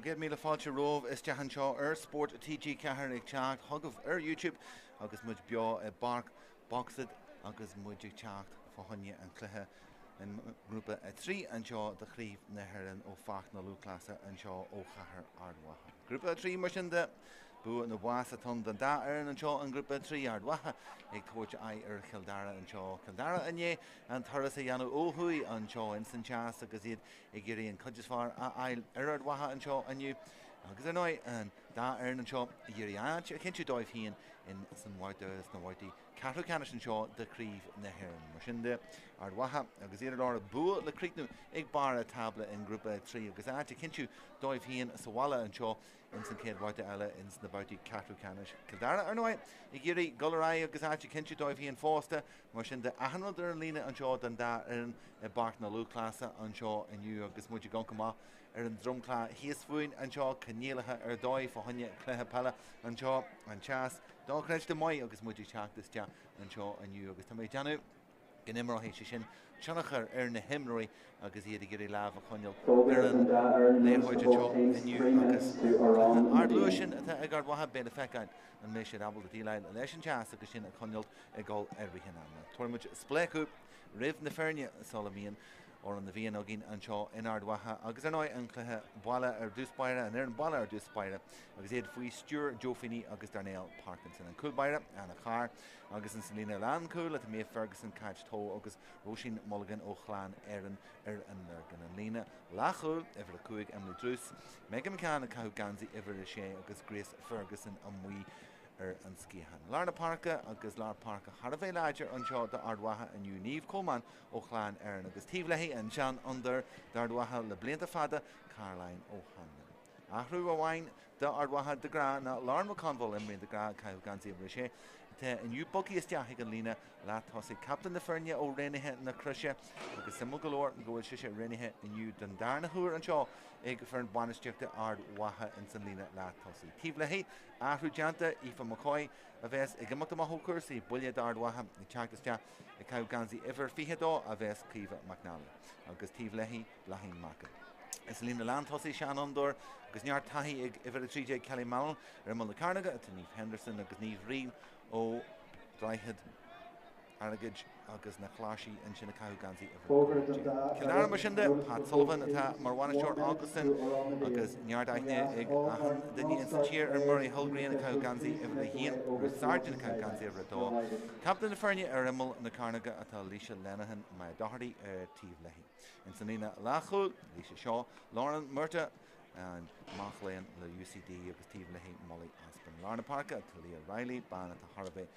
100,000 fáilte romhaibh isteach anseo ar Spórt TG4 ag teacht chugaibh ar YouTube agus muid beo i bPáirc Boxted agus muid ag teacht fá choinne an cluiche i nGrúpa 3 anseo de Chraobh na hÉireann ó Pháirc na Lúthchleasa anseo ó chathair Ard Mhacha. Grúpa 3 mar sin de, bua nó bás atá ann don dá fhoireann anseo i nGrúpa 3, Ard Mhacha ag tabhairt aghaidh ar Chill Dara anseo. Cill Dara i ndiaidh an turas a dhéanamh ó thuaidh anseo ins an teas agus iad ag iarraidh an cuid is fearr a fháil ar Ard Mhacha anseo inniu agus ar ndóigh an dá fhoireann anseo ag iarraidh áit a chinntiú dóibh féin in san bhabhta sna babhtaí ceathrú ceannais anseo de Chraobh na hÉireann. Mar sin de, Ard Mhacha agus iad ar lorg bua le críochnú ag barr an tábla i nGrúpa 3 agus áit a chinntiú dóibh féin sa bhaile anseo ins an chéad bhabhta eile ins na babhtaí ceathrú ceannais. Cill Dara, ar ndóigh, ag iarraidh dul ar aghaidh agus áit a chinntiú dóibh féin fosta. Mar sin de, achan rud ar an líne anseo don dá fhoireann i bPáirc na Lúthchleasa anseo inniu agus muid ag amharc amach ar an dromchla thíos fúinn anseo, coinníollacha ar dóigh fá choinne cluiche peile anseo, an teas dochreidte maith agus muid ag teacht isteach anseo inniu agus tá mé ag déanamh go n-imreoidh sé sin tionchar ar na himreoirí agus iad ag iarraidh lámh a choinneáil ar an liathróid anseo inniu agus an cluiche ardluais sin atá ag Ard Mhacha, beidh le feiceáil an mbeidh siad ábalta déileáil leis an teas agus sin a choinneáil ag dul i rith an ama. Tabharfaidh muid spléachadh roimh na foirne sula mbíonn Amhrán na bhFiann againn anseo in Ard Mhacha agus ar ndóigh an cluiche baile ar dtús báire, an fhoireann baile ar dtús báire agus iad faoi stiúir Joe Feeney agus Darnell Parkinson. An cúl báire, Anna Carr agus insa líne lánchúil atá Maeve Ferguson, Cáit Towe agus Róisín Mulligan ó Chlann Éireann ar an Lurgan. An líne leathchúil, uimhir 5 Emily Druce, Megan McCann ag caitheamh geansaí uimhir 6 agus Grace Ferguson amuigh ar an sciathán. Lár na páirce agus lár páirce thar a bheith láidir anseo d'Ard Mhacha inniu, Niamh Coleman ó Chlann Éireann agus taobh léi an seanfhondúir d'Ard Mhacha le blianta fada, Caroline O'Hanlon. Athrú amháin d'Ard Mhacha de ghnáth ná Lauren McConville, imríonn de ghnáth ag caitheamh geansaí uimhir 6, atá inniu bogtha isteach ag an líne leath-tosaigh. Captaen na foirne ó Raonaithe na Croise agus suimiúil go leor go bhfuil sise roghnaithe inniu don darna huair anseo ag foireann bainistíochta Ard Mhacha ins an líne leath-tosaigh. Taobh léi, Athrú déanta, Aoife McCoy a bheas ag imeacht amach ó chúrsaí, buille d'Ard Mhacha ag teacht isteach ag caitheamh geansaí uimhir 22 a bheas Caoimhe McNally agus taobh léi Bláithín Mackin. Sa líne lántosaigh seanfhondúir agus neart taithí ag uimhir 13 Kelly Mallon ar imeall na cearnóige atá Niamh Henderson agus Niamh Reid ó Droichead Airgid agus na Cláirsí ansin ag caitheamh geansaí uimhir Fógra don 15. dá Cill Dara mar fhoireann sin de, notice Pat for both Sullivan teams atá mar one bhainisteoir minute acusan to Amhrán na agus bhFiann. neart We aithne ask ag all achan duine ins an non-starting tír ar players Murray and Hill team Green ag caitheamh officials geansaí please uimhir make their 1, way over Ruth towards Sargent the ag caitheamh geansaí sidelines. uimhir 2. Delighted. Captaen na foirne ar imeall na cearnóige atá Laoise Lenihan, Maya Doherty ar taobh léi. Ins an líne leathchúil, Laoise Shaw, Lauren Murtagh, an mac léinn le UCD agus taobh léi Molly Aspin. Lár na páirce atá Leah Reilly, bean atá thar a bheith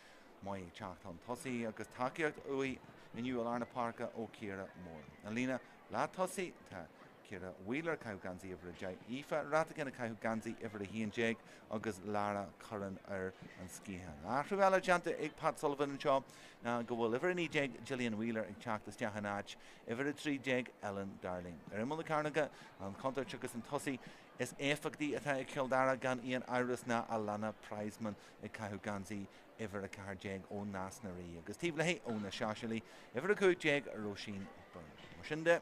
maith ag teacht chun tosaigh agus tacaíocht uaithi inniu i lár na páirce ó Ciara Moore. An líne leath-tosaigh, tá Ciara Wheeler ag caitheamh geansaí uimhir 10, Aoife Rhatigan ag caitheamh geansaí uimhir 11 agus Lara Curran ar an sciathán. Athrú eile déanta ag Pat Sullivan anseo ná go bhfuil uimhir 19 Gillian Wheeler ag teacht isteach in áit uimhir 13 Ellen Darling. Ar imeall na cearnóige, an chontúirt agus an tosaí is éifeachtaí atá ag Cill Dara gan aon amhras ná Alana Prizeman ag caitheamh geansaí uimhir 14 ó Nás na Rí, agus taobh léi ó na Saisealaigh, uimhir 15, Róisín Byrne. Mar sin de,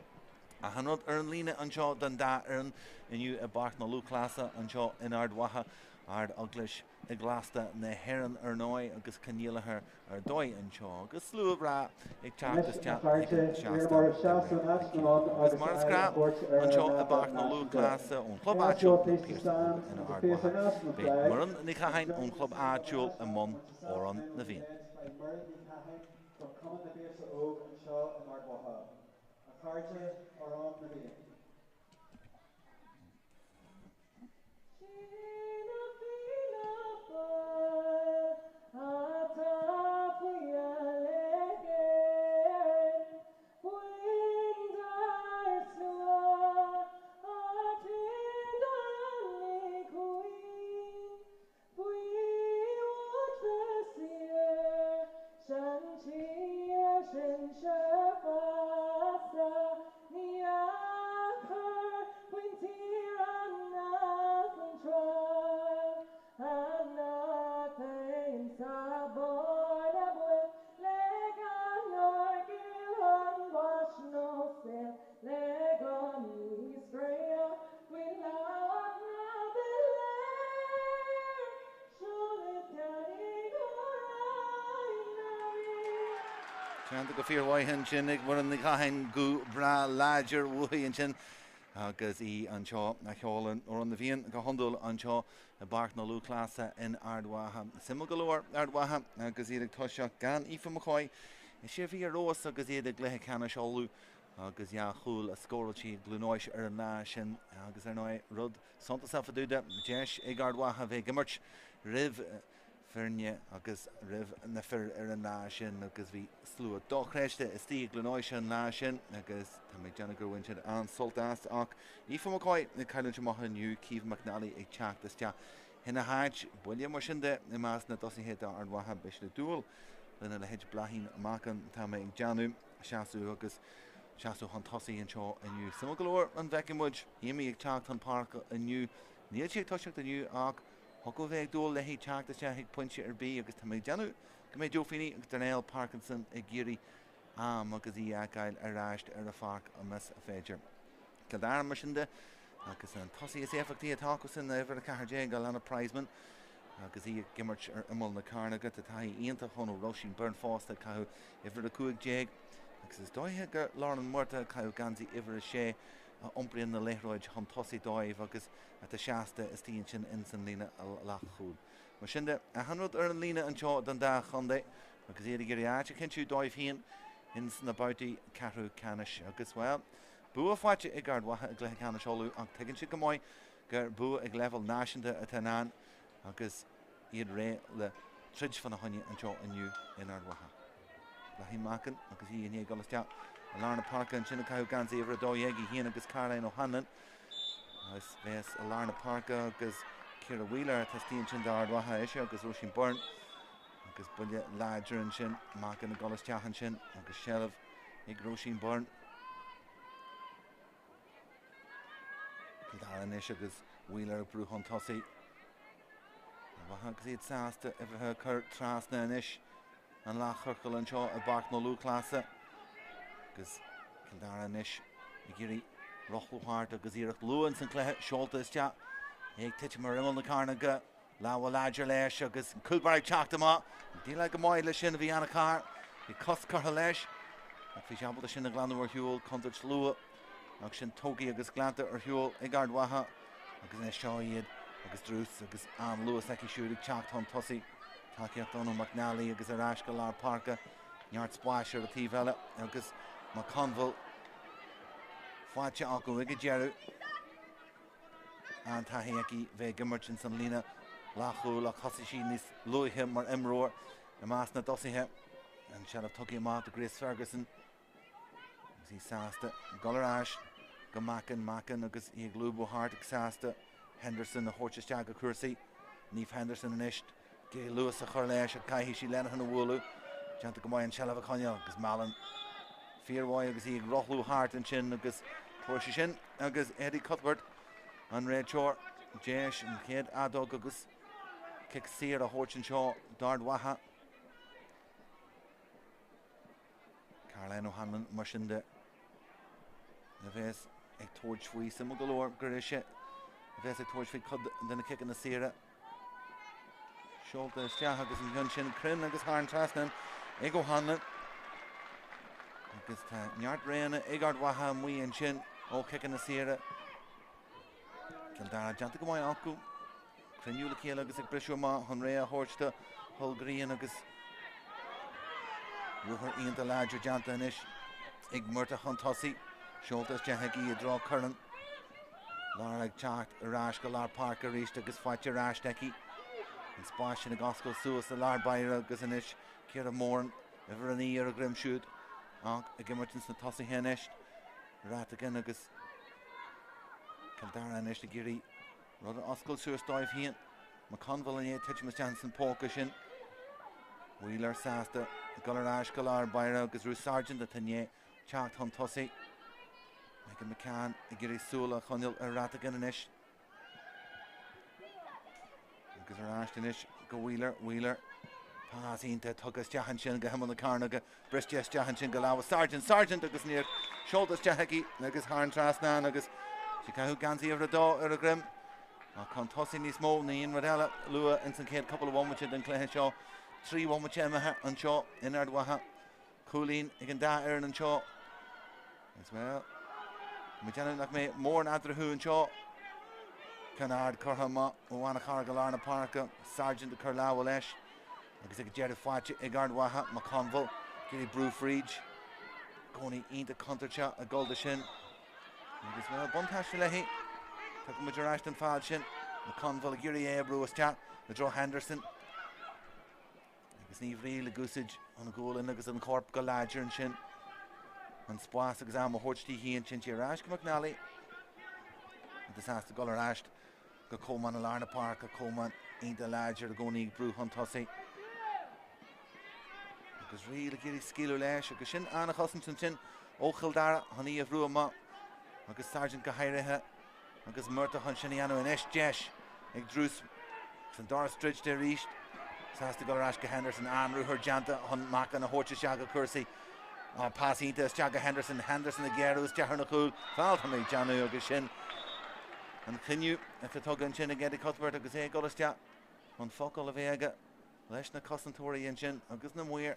achan rud ar an líne anseo don dá fhoireann inniu i bPáirc na Lúthchleasa anseo in Ard Mhacha, Ard-Eaglais Eaglasta na hÉireann ar ndóigh, agus coinníollacha ar dóigh anseo agus slua breá ag teacht Anois, a isteach ag chairde, an iarraim seastán oraibh de seasamh réir in a áit na chéile. mbonn Agus agus mar is aghaidh a gnách thabhairt ar ár anseo i mbrata bPáirc na náisiúnta. Lúthchleasa ón chlub I ask you áitiúil all Na please to Piarsaigh stand Óga in and to Ard face Mhacha, our national beidh flag. Muireann Ní And Chatháin join ón us chlub in the áitiúil i national mbun anthem to South Amhrán Men na will be bhFiann. led by Muireann Ní Chatháin from Cumann na bPiarsach Óg anseo in Ard Mhacha. A chairde, Amhrán na bhFiann. Déanta go fíormhaith ansin ag Muireann Ní Chatháin, guth breá láidir uaithi ansin agus í anseo a cheolann Amhrán na bhFiann go hiondúil anseo i bPáirc na Lúthchleasa in Ard Mhacha. Suimiúil go leor Ard Mhacha agus iad ag toiseacht gan Aoife McCoy. Is í a bhí ar fheabhas agus iad i gcluiche ceannais Uladh agus dhá chúl a scóráil sí i gCluain Eois ar an lá sin agus ar ndóigh rud suntasach fá dtaobh de, deis ag Ard Mhacha a bheith ag imirt roimh foirne agus roimh na fir ar an lá sin agus bhí slua dochreidte istigh i gCluain Eois an lá sin agus tá mé ag déanamh gur bhain siad an-sult as ach Aoife McCoy ag cailliúint amach inniu, Caoimhe McNally ag teacht isteach ina háit. Buille mar sin de i measc na dtosaithe d'Ard Mhacha, beidh siad ag dúil lena leithéid Bláithín Macken, tá mé ag déanamh, seasamh agus seasamh chun tosaigh anseo inniu. Suimiúil go leor an bhfeicfidh muid Amy ag teacht chun páirce inniu. Níl sí ag toiseacht inniu ach Thiocfadh a bheith ag dúil léi teacht isteach ag pointe ar bith agus tá mé ag déanamh go mbeidh Joe Feeney agus Darnell Parkinson ag iarraidh am agus í a fheiceáil ar ais ar an pháirc más féidir. Cill Dara mar sin de agus an tosaí is éifeachtaí atá acusan uimhir 14, Alannah Prizeman agus í ag imirt ar imeall na cearnóige. Tá taithí iontach ann ó Róisín Byrne fosta ag caitheamh uimhir 15 agus is dóiche gur Lauren Murtagh ag caitheamh geansaí uimhir 6 a iompraíonn na liathróid chun tosaigh dóibh agus atá seasta istigh ansin ins an líne leathchúil. Mar sin de, achan rud ar an líne anseo don dá chontae agus iad ag iarraidh áit a chinntiú dóibh féin ins na babhtaí ceathrú ceannais. Agus, bhuel, bua faighte ag Ard Mhacha i gcluiche ceannais Uladh ach tuigeann siad go maith gur bua ag leibhéal náisiúnta atá i ndán agus iad réidh le troid fána choinne anseo inniu in Ard Mhacha. Bláithín Macken agus í i ndiaidh dul isteach i lár na páirce ansin ag caitheamh geansaí uimhir 12 í féin agus Caroline O'Hanlon a bheas i lár na páirce agus Ciara Wheeler atá istigh ansin d'Ard Mhacha ise agus Róisín Byrne agus buille láidir ansin Macken ag dul isteach ansin agus seilbh ag Róisín Byrne. Cill Dara anois agus Wheeler ag brú chun tosaigh. Ard Mhacha agus iad sásta uimhreacha a chur trasna anois an leathchiorcal anseo i bPáirc na Lúthchleasa. Agus Cill Dara anois ag iarraidh rothlú thart agus iarracht luath ins an cluiche seolta isteach. É ag titim ar imeall na cearnóige. Lámha láidir leis agus an cúl báire ag teacht amach. Déileáil go maith leis sin a bhí an-char. Bhí cos curtha leis ach bhí sé ábalta sin a ghlanadh ar shiúl. Contúirt luath ach sin tógtha agus glanta ar shiúl ag Ard Mhacha agus anois seo iad agus Druce agus an-luas aici siúd ag teacht chun tosaigh. Tacaíocht ann ó McNally agus ar ais go lár páirce. Neart spáis ar an taobh eile agus McConville faighte acu ag an deireadh. An-taithí aici bheith ag imirt ins an líne leathchúil ach thosaigh sí níos luaithe mar imreoir i measc na dtosaithe. An seilbh tugtha amach do Grace Ferguson agus í sásta dul ar ais go Macken, Macken agus í ag lúbadh thart ag sásta Henderson a thabhairt isteach go cúrsaí. Niamh Henderson anois. Ag luas a chur leis ach caithfidh sí Lenihan a bhualadh. Déanta go maith an tseilbh a choinneáil agus Mallon fíormhaith agus í ag rothlú thart ansin agus fuair sí sin agus Eddie Cuthbert an réiteoir deis an chéad fheadóg agus cic saor a thabhairt anseo d'Ard Mhacha. Caroline O'Hanlon mar sin de a bheas ag tabhairt faoi suimiúil go leor gur ise a bheas ag tabhairt faoi cuid de na ciceanna saora. Seolta isteach agus an ceann sin cruinn agus thar an trasnán ag O'Hanlon. Agus tá neart roghanna ag Ard Mhacha amuigh ansin ó chiceanna saora. Cill Dara déanta go maith acu. Cruinniú le chéile agus ag briseadh amach chun réidh a thabhairt do Shul agus ruathar iontach láidir déanta anois ag Murtagh chun tosaigh. Seolta isteach aici i dtreo Curran. Lara ag teacht ar ais go lár páirce arís agus faighte ar ais aici. An spás sin ag oscailt suas i lár báire agus anois Ciara Moran uimhir 9 ar a dhroim siúd ach ag imirt ins na tosaithe anois. Ratigan agus Cill Dara anois ag iarraidh Rud a oscailt suas dóibh féin. McConville i ndiaidh titim isteach ins an póca sin. Wheeler sásta dul ar ais go lár báire agus Ruth Sargent atá i ndiaidh teacht chun tosaigh. Megan McCann ag iarraidh súil a choinneáil ar Ratigan anois. Agus ar ais anois go Wheeler, Wheeler. Pas iontach tugtha isteach ansin go himeall na cearnóige. Briste isteach ansin go lámha Sargent, Sargent agus an iarracht seolta isteach aici agus thar an trasnán agus sí ag caitheamh geansaí uimhir 2 ar a droim. Ach chun tosaigh níos mó ná aon rud eile luath ins an chéad cúpla bhomaite den chluiche seo. 3 bhomaite imithe anseo in Ard Mhacha. Cúilín ag an dá fhoireann anseo. Agus bhuel, tá mé ag déanamh nach mbeidh mórán eatarthu anseo. Ceann ard curtha amach ó Anachar go lár na páirce, Sargent ag cur lámha leis agus ag an deireadh faighte ag Ard Mhacha, McConville ag iarraidh brú fríd. I gcónaí iontach contúirteach ag dul de sin. Agus bhuel, buntáiste léi. Tiocfaidh muid ar ais don fad sin. McConville ag iarraidh é a bhrú isteach i dtreo Henderson. Agus Ní Bhriail ag úsáid an ghualainn agus an corp go láidir ansin. An spás agus am a thabhairt di féin sin ar ais go McNally. Agus sásta dul ar ais go Coleman i lár na páirce. Coleman iontach láidir i gcónaí ag brú chun tosaigh. Agus Riail ag iarraidh scaoileadh leis agus sin an-chosaint ansin ó Chill Dara chun í a bhrú amach agus Sargent go háirithe. Agus Murtagh chun sin a dhéanamh anois. Deis ag Druce agus an doras druidte arís. Sásta dul ar ais go Henderson. An-ruathar déanta chun Mackin a thabhairt isteach go cúrsaí. Pas iontach isteach go Henderson. Henderson ag géarú isteach ar na chúil. Feall tá mé ag déanamh agus sin an cinneadh atá tugtha ansin ag Eddie Cuthbert agus é ag dul isteach chun focal a bheith aige leis na cosantóirí ansin agus na maoir.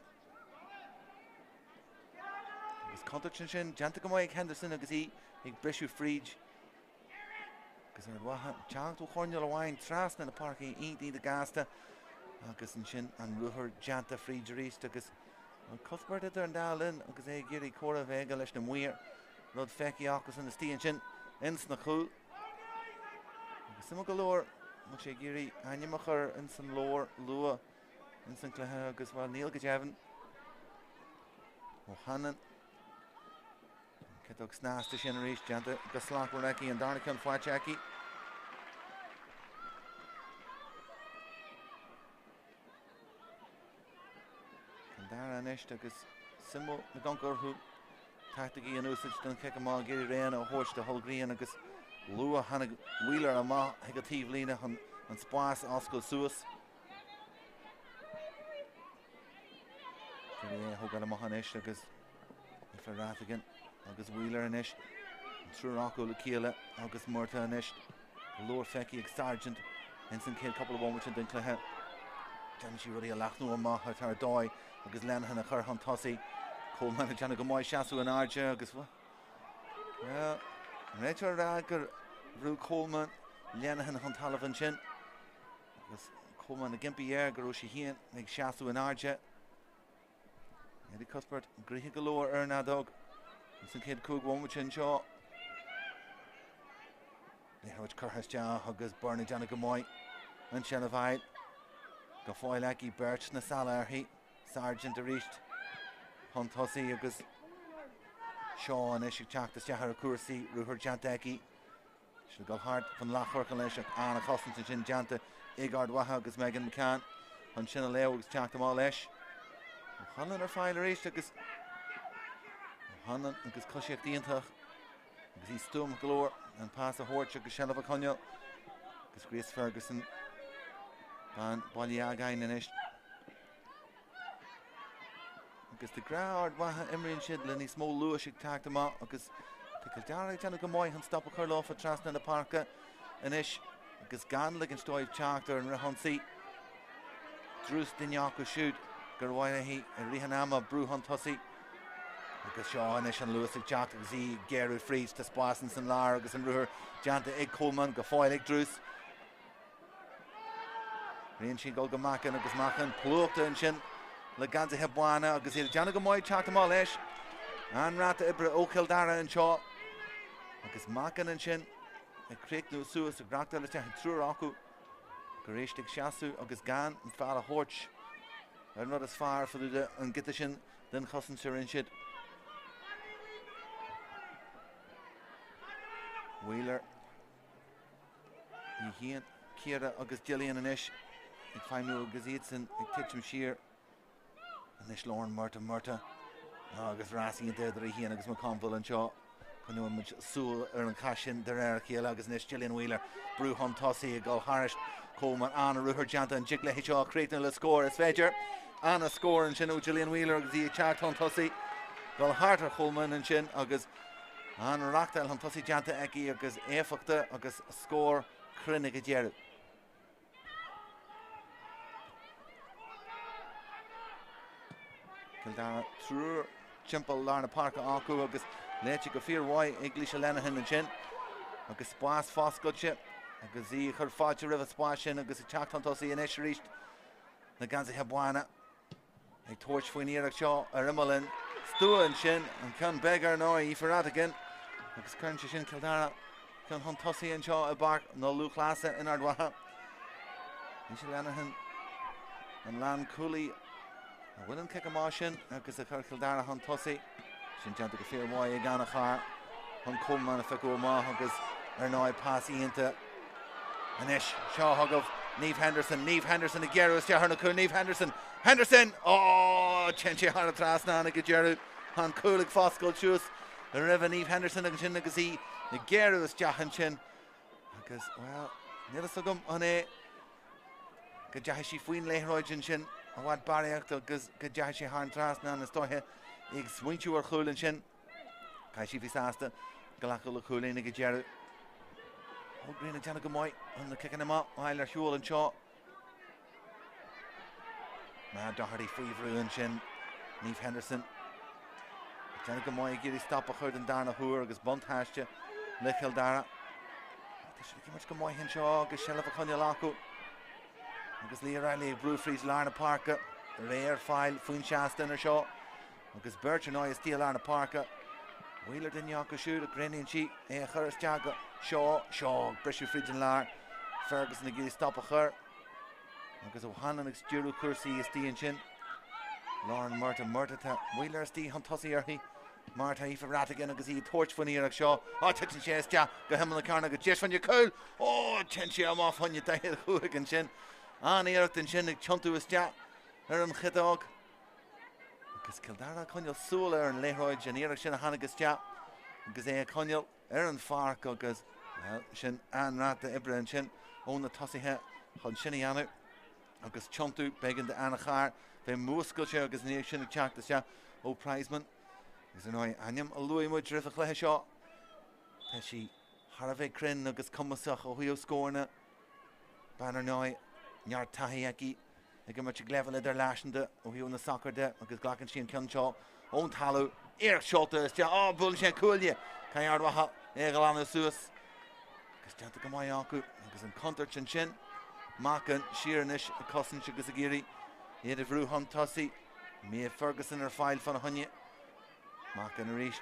Agus contúirt ansin déanta go maith ag Henderson agus í ag briseadh fríd. Agus Ard Mhacha ag teacht ó choirnéal amháin trasna na páirce iontach gasta agus ansin an ruathar déanta fríd arís agus Cuthbert idir an dá linn agus é ag iarraidh comhrá a bheith aige leis na maoir. Rud feicthe acusan istigh ansin ins na cúil. Agus suimiúil go leor, bhfuil sé ag iarraidh ainm a chur ins an leabhar luath ins an cluiche agus bhuel níl go deimhin. O'Hanlon. Ciotóg snasta sin arís déanta go slachtmhar aici an darna ceann faighte aici. Cill Dara anois agus suimiúil na gconc orthu taicticí in úsáid don chic amach ag iarraidh raon a thabhairt do Hulgreen agus luath tháinig Wheeler amach chuig an taobhlíne chun an spás a oscailt suas. Ag iarraidh é a thógáil amach anois agus Aoife Rhatigan agus Wheeler anois. An triúr acu le chéile agus Murtagh anois. Go leor feicthe ag Sargent ins an chéad cúpla bomaite sin den chluiche. Déanann sí rudaí a leathnú amach thart ar dóigh agus Lenihan a chur chun tosaigh. Coleman ag déanamh go maith seasamh in airde agus an réiteoir ag rá gur bhrú Coleman Lenihan chun talaimh ansin. Agus Coleman ag impí air go raibh sí féin ag seasamh in airde. Eddie Cuthbert gnoitheach go leor ar an fheadóg ins an chéad 5 bhomaite anseo. Liathróid curtha isteach agus Byrne ag déanamh go maith an tseilbh a fháil. Go fóill aici beirt sna sála uirthi. Sargent arís chun tosaigh agus Shaw anois ag teacht isteach ar a cúrsaí, ruathar déanta aici. Sin ag dul thart fan leathchiorcal anois ach an-chosaint ansin déanta ag Ard Mhacha agus Megan McCann chun sin a léamh agus teacht amach leis. O'Hanlon ar fáil arís agus O'Hanlon agus coisíocht iontach agus í stuama go leor an pas a thabhairt agus seilbh a choinneáil agus Grace Ferguson bean Baile Ágáin anois. Agus de ghnáth Ard Mhacha imríonn siad le níos mó luais ag teacht amach agus tá Cill Dara ag déanamh go maith chun stop a chur leofa trasna na páirce anois agus gan ligint dóibh teacht ar an fhrithionsaí. Drús duine acu siúd gur mhaith léi i rith an ama brú chun tosaigh. Agus seo anois an luas ag teacht agus í ag géarú fríd tá spás ins an lár agus an ruathar déanta ag Coleman go fóill ag Drús. Rian sí dul go Mackin agus Mackin plúchta ansin le geansaithe bána agus iad ag déanamh go maith teacht amach leis. An-ráta oibre ó Chill Dara anseo agus Mackin ansin ag críochnú suas ag reachtáil isteach an triúr acu tar éis ag seasamh agus gan an feall a thabhairt ar an rud is fearr fá dtaobh de an giota sin den chosaint a rinne siad. Wheeler. Ní hionann Ciara agus Gillian anois ag feidhmiú agus iadsan ag titim siar. Anois Lauren Murtagh, Murtagh agus rás iontach idir í féin agus McConville anseo. Coinneoidh muid súil ar an chath sin de réir a chéile agus anois Gillian Wheeler brú chun tosaigh ag dul thairis. Coleman an-ruathar déanta an dtig léi seo a chríochnú le scór is féidir. An-scór ansin ó Gillian Wheeler agus í ag teacht chun tosaigh. Dul thart ar Choleman ansin agus An-reachtáil chun tosaigh déanta aici agus éifeachtach agus scór cruinn ag an deireadh. Cill Dara triúr timpeall lár na páirce acu agus léite go fíormhaith ag Lisa Lenihan ansin agus spás foscailte agus í ag cur fáilte roimh an spás sin agus ag teacht chun tosaigh anois arís na geansaithe bána ag tabhairt faoin iarracht seo ar imeall an stua ansin, an ceann beag ar ndóigh, Aoife Rhatigan agus cuireann sé sin Cill Dara ceann chun tosaigh anseo i bPáirc na Lúthchleasa in Ard Mhacha. Lisa Lenihan an lánchúlaí a bhuail an cic amach sin agus a chuir Cill Dara chun tosaigh. Sin déanta go fíormhaith ag Anna Carr chun Coleman a phiocadh amach agus ar ndóigh pas iontach anois. Seo chugaibh Niamh Henderson, Niamh Henderson ag géarú isteach ar na cúil, Niamh Henderson, Henderson! Ó! Téann sé thar an trasnán ag an deireadh. Tá an cúl ag foscailt suas roimhe Niamh Henderson ansin agus í ag géarú isteach ansin. Agus, bhuel, níl fhios agam an é go dteachaigh sí faoin liathróid ansin i bhfad barraíocht agus go dteachaigh sé thar an trasnán is dóiche í ag smaointiú ar chúl ansin. Caithfidh sí bheith sásta glacadh le cúilín ag an deireadh. Ó Grianna ag déanamh go maith chun na ciceanna amach a fháil ar shiúl anseo. Matt Doherty faoi bhrú ansin. Niamh Henderson ag déanamh go maith ag iarraidh stop a chur den darna huair agus buntáiste le Cill Dara. Tá siad ag imirt go maith anseo agus seilbh a choinneáil acu. Agus Leah Reilly ag brú fríd lár na páirce, réidh ar fáil faoin seastán ar seo. Agus beirt ar ndóigh istigh i lár na páirce. Wheeler duine acu siúd ach roghnaíonn sí é a chur isteach go Shaw. Shaw ag briseadh fríd an lár. Ferguson ag iarraidh stop a chur. Agus O'Hanlon ag stiúradh cúrsaí istigh ansin. Lauren Murtagh. Murtagh tá Wheeler istigh chun tosaigh uirthi. Mar tá Aoife Rhatigan agus í ag tabhairt faoin iarracht seo. Á, titeann sé isteach go himeall na cearnóige agus deis fá choinne cúl! Ó, téann sé amach fá choinne 45 ansin. An-iarracht ansin ag tiontú isteach ar an chiotóg. Agus Cill Dara ag coinneáil súil ar an liathróid, an iarracht sin a tháinig isteach agus é ag coinneáil ar an pháirc agus, bhuel, sin an-ráta oibre ansin ó na tosaithe chun sin a dhéanamh agus tiontú, b'éigean d'Anna Carr bheith múscailte agus an iarracht sin ag teacht isteach ó Prizeman. Agus ar ndóigh, ainm a luaigh muid roimh an chluiche seo, tá sí thar a bheith cruinn agus cumasach ó thaobh scóranna. Bean ar ndóigh, neart taithí aici ag imirt ag leibhéal idirnáisiúnta ó thaobh na sacair de agus glacann sí an ceann seo ón talamh. Iarracht seolta isteach. Á, buaileann sé an cuaille! Caithfidh Ard Mhacha é a ghlanadh suas agus déanta go maith acu agus an chontúirt ansin. Macken siar anois ag cosaint agus ag iarraidh iad a bhrú chun tosaigh. Mia Ferguson ar fáil fána choinne. Macken arís.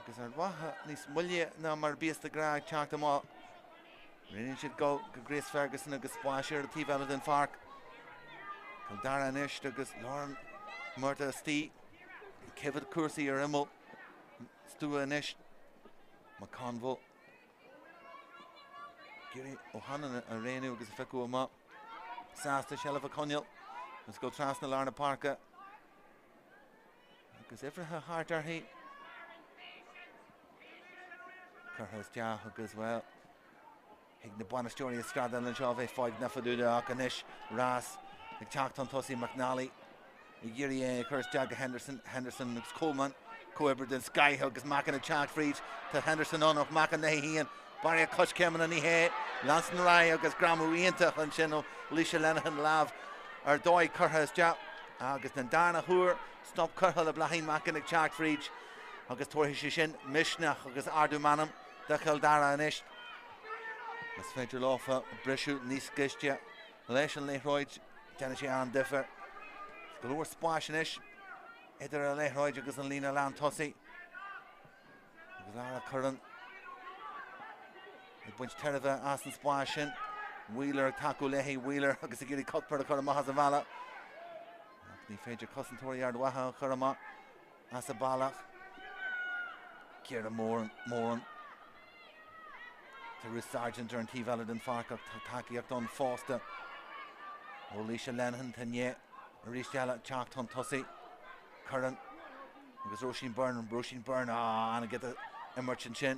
Agus Ard Mhacha níos moille ná mar a bíos de ghnáth ag teacht amach. Roghnaíonn siad dul go Grace Ferguson agus spás ar an taobh eile den pháirc. Cill Dara anois agus Lauren Murtagh istigh. Coimhéad cúrsaí ar imeall stua anois. McConville. Ag iarraidh O'Hanlon a roghnú agus a phiocadh amach. Sásta seilbh a choinneáil agus dul trasna lár na páirce. Agus uimhreacha thart uirthi. Curtha isteach agus, bhuel, thig na bainisteoirí a screadaíl anseo a bheith foighneach fá dtaobh de ach anois rás ag teacht chun tosaigh McNally ag iarraidh é a chur isteach go Henderson, Henderson agus Coleman, comhoibriú den scoith agus Macken ag teacht fríd, tá Henderson ann ach Macken léi féin, barraíocht coiscéimeanna ní hé, leanstan ar aghaidh agus greamú iontach ansin ó Laoise Lenihan, lámh ar dóigh curtha isteach agus den darna huair stop curtha le Bláithín Macken ag teacht fríd. Agus tabharfaidh sé sin misneach agus ardú meanman do Chill Dara anois. Is féidir leofa briseadh níos gaiste leis an liathróid, déanfaidh sé an-difear. Go leor spáis anois idir an liathróid agus an líne lántosaigh. Agus Lara Curran ag baint tairbhe as an spás sin. Wheeler ag tacú léi, Wheeler agus ag iarraidh Cuthbert a chur amach as an bhealach. Ach ní féidir cosantóirí Ard Mhacha a chur amach. As a bealach. Ciara Moran, Moran. Tá Ruth Sargent ar an taobh eile den pháirc ach tá tacaíocht ann fosta ó Laoise Lenihan. Tá ndiaidh arís eile teacht chun tosaigh. Curran agus Róisín Byrne, Róisín Byrne, ah, an-ghiota imirt ansin.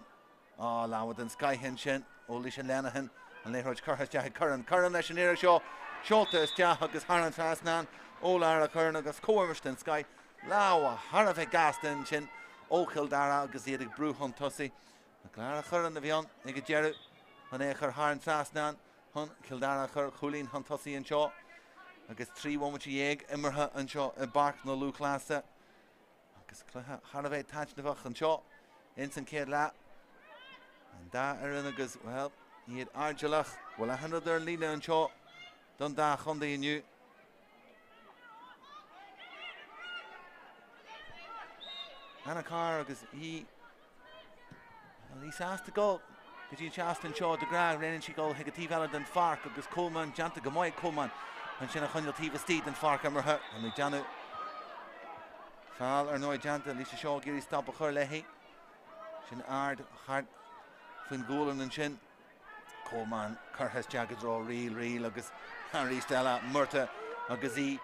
Á, lámha den scoith ansin ó Laoise Lenihan, an liathróid curtha isteach ag Curran. Curran leis an iarraidh seo, seolta isteach agus thar an trasnán ó Lara Curran agus comhimirt den scoith. Lámha thar a bheith gasta ansin ó Chill Dara agus iad ag brú chun tosaigh. Lara Curran a bhí ann ag an deireadh chun é a chur thar an trasnán chun Cill Dara a chur chúilín chun tosaigh anseo. Agus 13 bhomaite imeartha anseo i bPáirc na Lúthchleasa. Agus cluiche thar a bheith taitneamhach anseo ins an chéad leath. An dá fhoireann agus, bhuel, iad airdeallach. Bhfuil achan rud ar an líne anseo don dá chontae inniu. Anna Carr agus í bhuel, í sásta dul go dtí an seastán seo de ghnáth roghnaíonn sí dul chuig an taobh eile den pháirc agus Coleman déanta go maith Coleman ansin a choinneáil taobh istigh den pháirc imeartha. Tá mé ag déanamh feall ar ndóigh déanta Lisa Shaw ag iarraidh stop a chur léi. Sin ard thart faoin ghualainn ansin. Coleman curtha isteach i dtreo Reil, Reil agus arís eile Murtagh agus í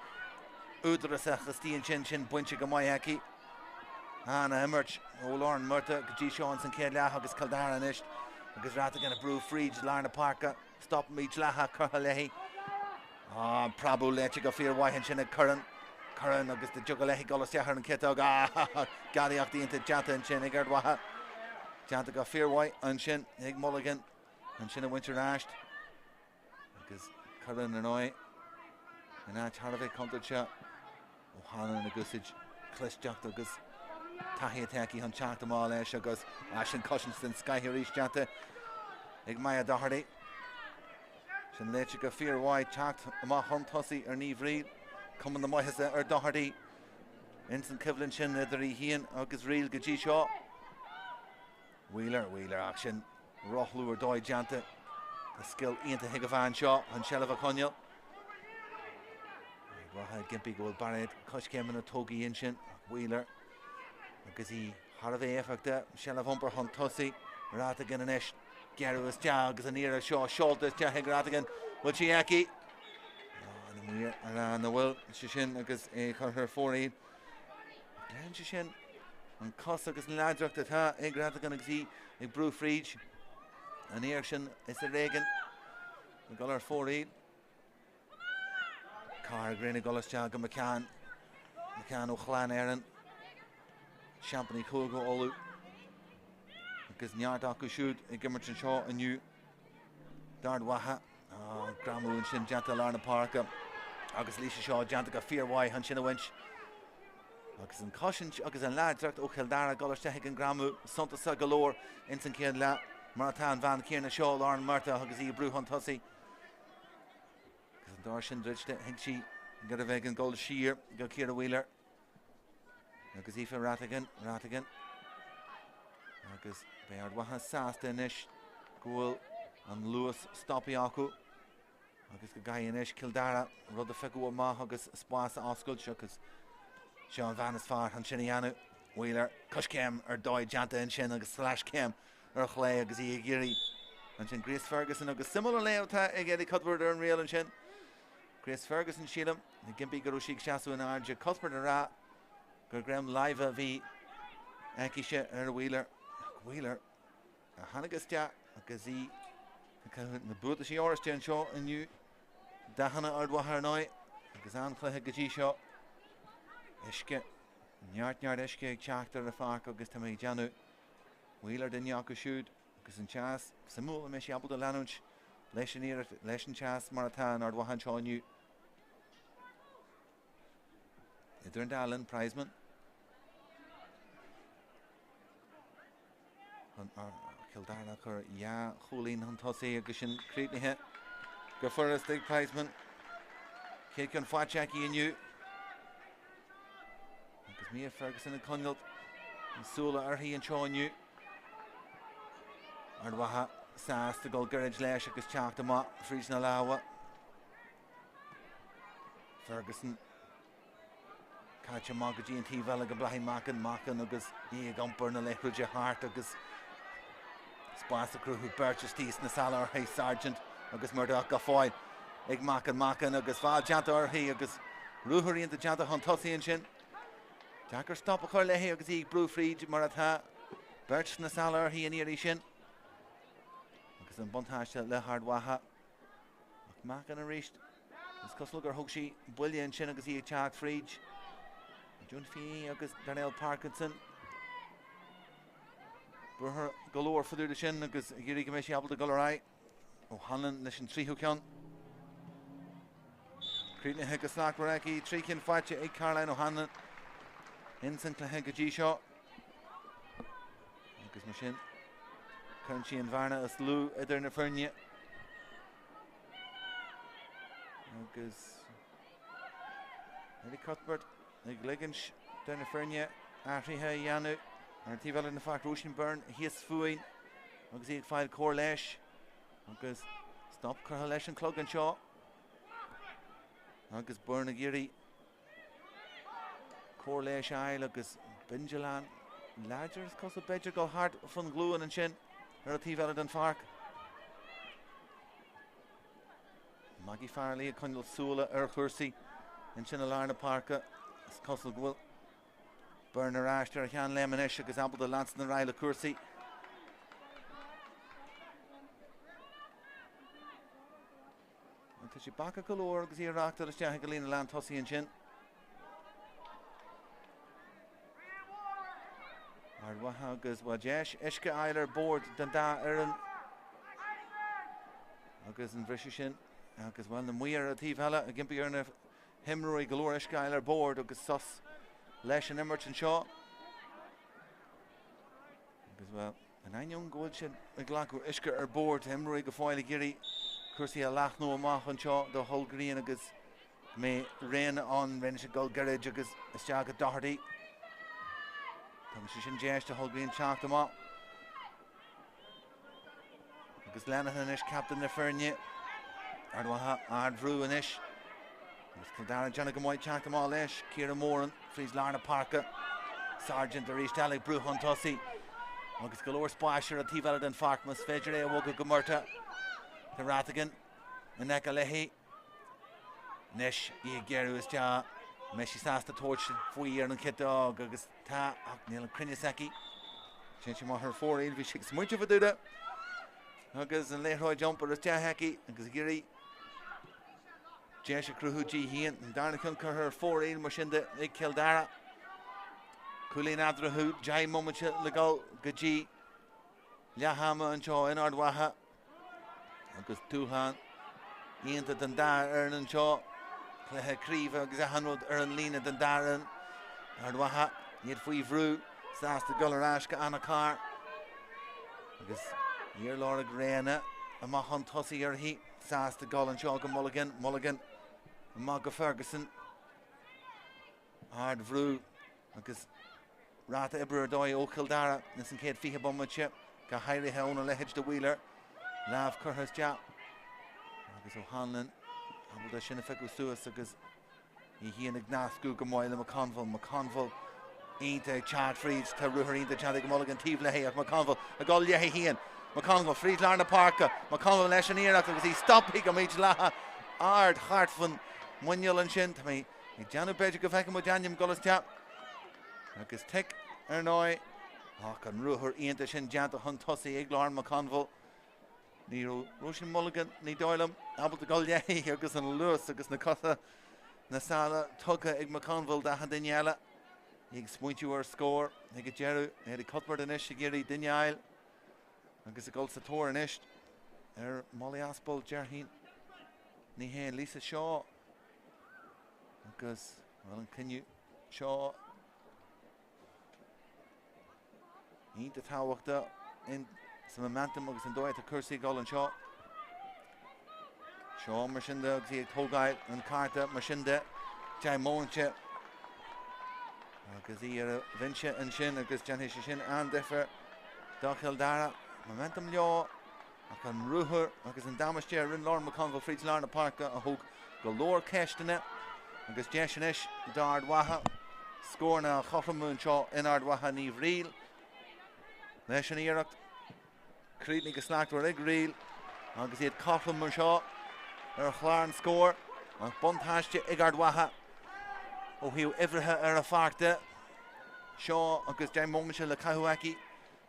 údarásach istigh ansin, sin bainte go maith aici. Ana-imirt ó Lauren Murtagh go dtí seo ins an chéad leath agus Cill Dara anois agus Rhatigan ag brú fríd lár na páirce. Stop mídhleathach curtha léi. Ah, preabadh léite go fíormhaith ansin ag Curran. Curran agus dá dtiocfadh léi dul isteach ar an chiotóg. Ah, gadaíocht iontach déanta ansin ag Ard Mhacha. Déanta go fíormhaith ansin ag Mulligan. Ansin a bhaint ar ais. Agus Curran ar ndóigh in áit thar a bheith contúirteach. O'Hanlon ag úsáid clisteacht agus taithí atá aici chun teacht amach leis agus sin cosaint den scoth arís déanta ag Maya Doherty. Sin léite go fíormhaith teacht amach chun tosaigh ar Niamh Reil. Cuma na maitheasa ar Doherty ins an choimhlint sin idir í féin agus Reil go dtí seo. Wheeler, Wheeler ach sin rothlú ar dóigh déanta. Tá scil iontach ag an bhean seo an seilbh a choinneáil. Ard Mhacha ag impí go bhfuil bairéad coiscéimeanna tógtha ansin. Wheeler agus í thar a bheith éifeachtach, seilbh a iompar chun tosaigh. Rhatigan anois gearradh isteach agus an iarraidh seo seolta isteach ag Rhatigan. Bhfuil sí aici? An maor a rá na bhfuil sé sin agus é curtha ar fóraoil. Léiríonn sé sin an cos agus an láidreacht atá ag Rhatigan agus í ag brú fríd an iarraidh sin is ar éigean ag dul ar fóraoil. Carr ag rith ag dul isteach go McCann. McCann ó Chlann Éireann. Seaimpíní Chúige Uladh. Agus neart acu siúd ag imirt anseo inniu. D'Ard Mhacha. Greamú ansin déanta i lár na páirce agus Lisa Shaw déanta go fíormhaith ansin a bhaint. Agus an chosaint agus an láidreacht ó Chill Dara ag dul isteach ag an greamú suntasach go leor ins an chéad leath mar atá an bhean chéanna seo, Lauren Murtagh, agus í ag brú chun tosaigh. Agus an doras sin druidte, thuig sí go raibh ag an gol siar go Ciara Wheeler. Agus Aoife Rhatigan, Rhatigan. Agus beidh Ard Mhacha sásta anois go bhfuil an luas stoptha acu agus go gcaithfidh anois Cill Dara rud a phiocadh amach agus spás a oscailt agus seo an bhean is fearr ansin a dhéanamh. Wheeler, coiscéim ar dóigh déanta ansin agus sleaschéim ar chlé agus í ag iarraidh ansin Grace Ferguson agus suimiúil an léamh atá ag Eddie Cuthbert ar an riail ansin. Grace Ferguson, sílim, ag impí go raibh sí ag seasamh in airde. Cuthbert ag rá gur greim láimhe a bhí aicise ar Wheeler. Ach Wheeler a tháinig isteach agus í ag caitheamh na buataisí oráiste anseo inniu. Dathanna Ard Mhacha ar ndóigh agus an-chluiche go dtí seo. Uisce, neart neart uisce ag teacht ar an pháirc agus tá mé ag déanamh Wheeler duine acu siúd. Agus an teas, suimiúil an mbeidh sí ábalta leanúint leis an iarracht leis an teas mar atá in Ard Mhacha anseo inniu. Idir an dá linn, Prizeman. Chun Cill Dara a chur dhá chúilín chun tosaigh agus sin críochnaithe go furast ag Prizeman. Chéad ceann faighte aici inniu. Agus Mia Ferguson ag coinneáil na súile uirthi anseo inniu. Ard Mhacha sásta dul gairid leis agus teacht amach fríd na lámha. Ferguson caite amach go dtí an taobh eile go Bláithín Mackin, Mackin agus í ag iompar na liathróide thart agus spás a cruthú beirt istigh sna sála uirthi, Sargent agus Murdoch go fóill ag Mackin, Mackin agus feall déanta uirthi agus ruathar iontach déanta chun tosaigh ansin. Deacair stop a chur léi agus í ag brú fríd mar atá beirt sna sála uirthi an iarraidh sin. Agus an buntáiste le hArd Mhacha. Ach Mackin arís, is cosúil gur thug sí buille ansin agus í ag teacht fríd. Dunphy agus Danielle Parkinson. Buartha go leor fá dtaobh de sin agus ag iarraidh go mbeidh sí ábalta dul ar aghaidh. O'Hanlon leis an tríú ceann. Críochnaithe go slachtmhar aici, 3 cinn faighte ag Caroline O'Hanlon ins an cluiche go dtí seo. Agus mar sin, cuireann sí an bhearna is lú idir na foirne. Agus Eddie Cuthbert ag ligint do na foirne athruithe a dhéanamh ar an taobh eile den pháirc Róisín Byrne thíos fúinn agus í ag fáil cóir leighis agus stop curtha leis an clog anseo agus Byrne ag iarraidh cóir leighis a fháil agus bindealán láidir is cosúil b'fhéidir dul thart fan ghlúin ansin ar an taobh eile den pháirc. Maggie Farrelly ag coinneáil súile ar chúrsaí ansin i lár na páirce. Is cosúil go bhfuil Byrne ar ais ar a sheanléim anois agus ábalta leanstan ar aghaidh le cúrsaí. Tá sí bacach go leor agus í ag reáchtáil isteach ag an líne lán tosaigh ansin. Ard Mhacha agus bhuel deis uisce a fháil ar bord don dá fhoireann agus an bhriseadh sin agus bhuel na maoir ar an taobh eile ag impí ar na himreoirí go leor uisce a fháil ar bord agus sos leis an imirt anseo. Agus bhuel in ainneoin go bhfuil siad ag glacadh uisce ar bord, imreoirí go fóill ag iarraidh cúrsaí a leathnú amach anseo do Shult agus go mbeidh Réanna ann, Réanna ag dul gairid agus isteach go Doherty. Tugann sé sin deis do Shult teacht amach. Agus Lenihan anois captaen na foirne. Ard Mhacha ardbhrú anois. Agus Cill Dara déanamh go maith teacht amach leis. Ciara Moran fríd lár na páirce. Sargent arís eile ag brú chun tosaigh. Agus go leor spáis ar an taobh eile den pháirc más féidir é a bhogadh go Murtagh. Tá Ratigan in aice léi. Anois í ag géarú isteach. An mbeidh sí sásta tabhairt faoi ar an chiotóg agus tá ach níl an cruinneas aici. Téann sí amach ar fóraoil, bhí sí ag smaointeamh fá dtaobh de agus an liathróid iompair isteach aici agus ag iarraidh deis a chruthú di féin. An darna ceann curtha ar fóraoil mar sin de ag Cill Dara. Cúilín eatarthu, 10 mbomaite le dul go dtí leath ama anseo in Ard Mhacha. Agus dúshlán iontach don dá fhoireann anseo. Cluiche craoibhe agus achan rud ar an líne don dá fhoireann. Ard Mhacha, iad faoi bhrú, sásta dul ar ais go Anna Carr. Agus níor lorg Réanna amach chun tosaigh uirthi, sásta dul anseo go Mulligan, Mulligan amach go Ferguson. Ardbhrú agus ráta oibre ar dóigh ó Chill Dara ins an chéad 20 bomaite, go háirithe óna leithéid de Wheeler. Lámh curtha isteach agus O'Hanlon ábalta sin a phiocadh suas agus í féin ag nascadh go maith le McConville. McConville iontach ag teacht fríd, tá ruathar iontach déanta ag Mulligan taobh léi ach McConville ag dul léi féin. McConville fríd lár na páirce, McConville leis an iarracht agus í stoptha go mídhleathach ard thart fan muineál ansin. Tá mé Ag déanamh b'fhéidir go bhfeicfidh muid ainm dul isteach agus tic ar ndóigh ach an ruathar iontach sin déanta chun tosaigh ag Lauren McConville. Ní raibh Róisín Mulligan, ní dóigh liom, ábalta dul léi agus an luas agus na cosa na sála tugtha ag McConville d'achan duine eile. Í ag smaointiú ar scór ag an deireadh. Eddie Cuthbert anois ag iarraidh duine a fháil agus ag dul sa tóir anois ar Molly Aspel, déarfainn. Ní hé Lisa Shaw Agus bhuel an cinneadh seo iontach tábhachtach in sa momentum agus an dóigh atá cúrsaí ag dul anseo. Seo mar sin de agus í ag tógáil an cárta mar sin de 10 mbomaite agus í ar an bhinse ansin agus déanfaidh sé sin an-difear do Chill Dara. Momentum leo Ach an ruathar agus an damáiste a rinne Lauren McConville fríd lár na páirce a thóg go leor ceisteanna agus deis anois d'Ard Mhacha scóranna a chothromú anseo in Ard Mhacha Niamh Reel leis an iarracht críochnaithe go slachtmhar ag Reel agus iad cothrom anseo ar chlár an scóir ach buntáiste ag Ard Mhacha ó thaobh uimhrithe ar an pháirc de. Seo agus 10 mbomaite le caitheamh aici.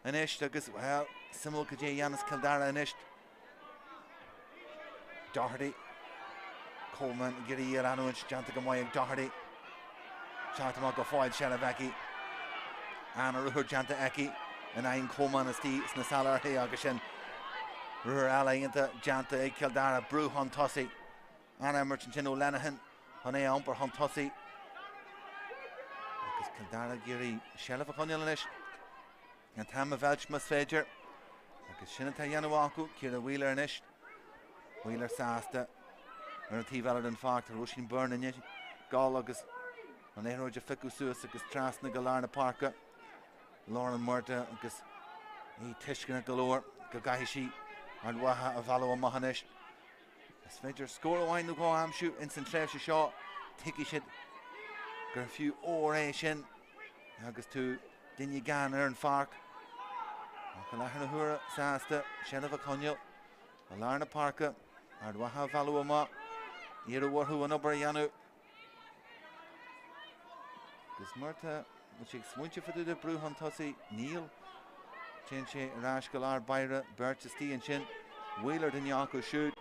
Anois agus, bhuel, suimiúil cad é a dhéanfas Cill Dara anois. Doherty. Coleman ag iarraidh í a leanúint, déanta go maith ag Doherty. Teacht amach go fóill seilbh aici. An-ruathar déanta aici in aghaidh Coleman istigh sna sála uirthi agus sin ruathar eile iontach déanta ag Cill Dara, brú chun tosaigh. An-imirt ansin ó Lenihan. chun é a iompar chun tosaigh agus Cill Dara ag iarraidh seilbh a choinneáil anois. An t-am a mheilt más féidir agus sin atá á dhéanamh acu. Ciara Wheeler anois. Wheeler sásta ar an taobh eile den pháirc. Tá Róisín Byrne anois ag gabháil agus an liathróid a phiocadh suas agus trasna go lár na páirce. Lauren Murtagh agus í tuisceanach go leor go gcaithfidh sí Ard Mhacha a mhealladh amach anois. Is féidir scór amháin nó dhó a aimsiú ins an tréimhse seo, tuigfidh siad gur fiú ór é sin agus tú duine gann ar an pháirc. Ach i láthair na huaire sásta seilbh a choinneáil i lár na páirce, Ard Mhacha a mhealladh amach, iarraidh orthu an obair a dhéanamh. Agus Murtagh, bhfuil sé ag smaointeamh fá dtaobh de brú chun tosaigh? Níl. Téann sé ar ais go lár báire, beirt istigh ansin. Wheeler duine acu siúd.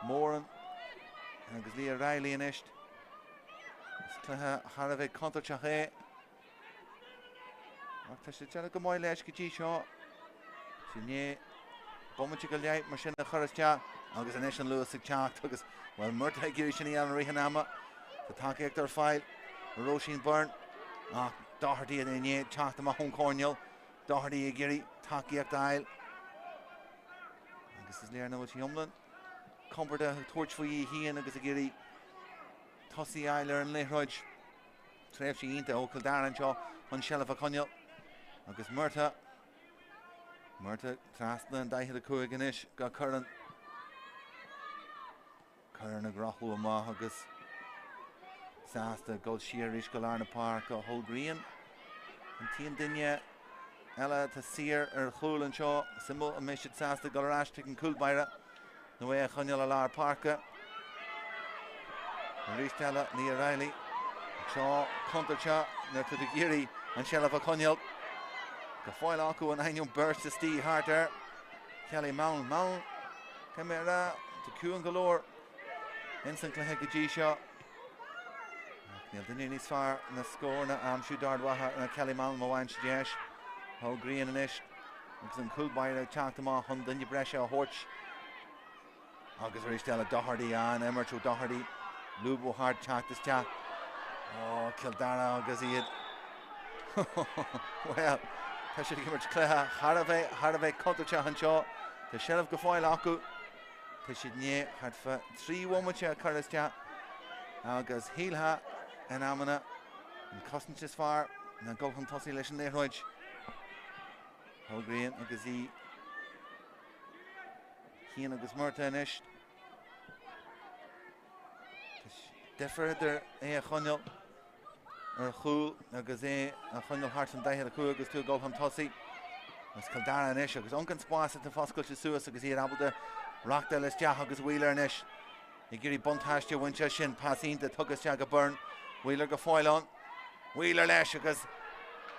Moran agus Leah Reilly anois. Is cluiche thar a bheith contúirteach é. Ach tá sé ag déanamh go maith leis go dtí seo. Sin é bomaite go leith mar sin a chur isteach agus anois an luas ag teacht agus bhuel Murtagh ag iarraidh sin a dhéanamh i rith an ama. Tá tacaíocht ar fáil ó Róisín Byrne ach Doherty i ndiaidh teacht amach ón choirnéal. Doherty ag iarraidh tacaíocht a fháil agus is léir nach bhfuil sí iomlán compordach ag tabhairt faoi í féin agus ag iarraidh tosaí a fháil ar an liathróid. Tréimhse iontach ó Chill Dara anseo chun seilbh a choinneáil agus Murtagh Murtagh trasna an 45 anois go Curran. Curran ag rothlú amach agus sásta dul siar arís go lár na páirce Holgreen. An t-aon duine eile atá saor ar chúl anseo. Suimiúil an mbeidh siad sásta dul ar ais chuig an cúl báire nó é a choinneáil i lár páirce. Arís eile Leah Reilly. Seo contúirteach nuair atá tú ag iarraidh an tseilbh a choinneáil. Go fóill acu in ainneoin beirt istigh thart air. Kelly Mallon. Mallon, caithfidh mé a rá, tá ciúin go leor ins an cluiche go dtí seo. Ach níl duine níos fearr na scóranna a aimsiú d'Ard Mhacha ná Kelly Mallon má bhain sí deis. Paul Grehan anois agus an cúl báire ag teacht amach chun duine breise a thabhairt. Agus arís eile Doherty an imirt ó Doherty. Lúb ó thart teacht isteach. Ó, Cill Dara agus iad. Bhuel, tá siad ag imirt cluiche thar a bheith thar a bheith contúirteach anseo. Tá seilbh go fóill acu. Tá siad i ndiaidh thart fá 3 bhomaite a chur isteach agus shílfeá in amanna an chosaint is fearr ná dul chun tosaigh leis an liathróid. Paul Grehan agus í féin agus Murtagh anois. Difear idir é a choinneáil ar chúl agus é a choinneáil thart an 45 agus tú ag dul chun tosaigh. Is Cill Dara anois agus amharc an spás atá foscailte suas agus iad ábalta reáchtáil isteach agus Wheeler anois ag iarraidh buntáiste a bhaint as sin. Pas iontach tugtha isteach go Byrne. Wheeler go fóill ann. Wheeler leis agus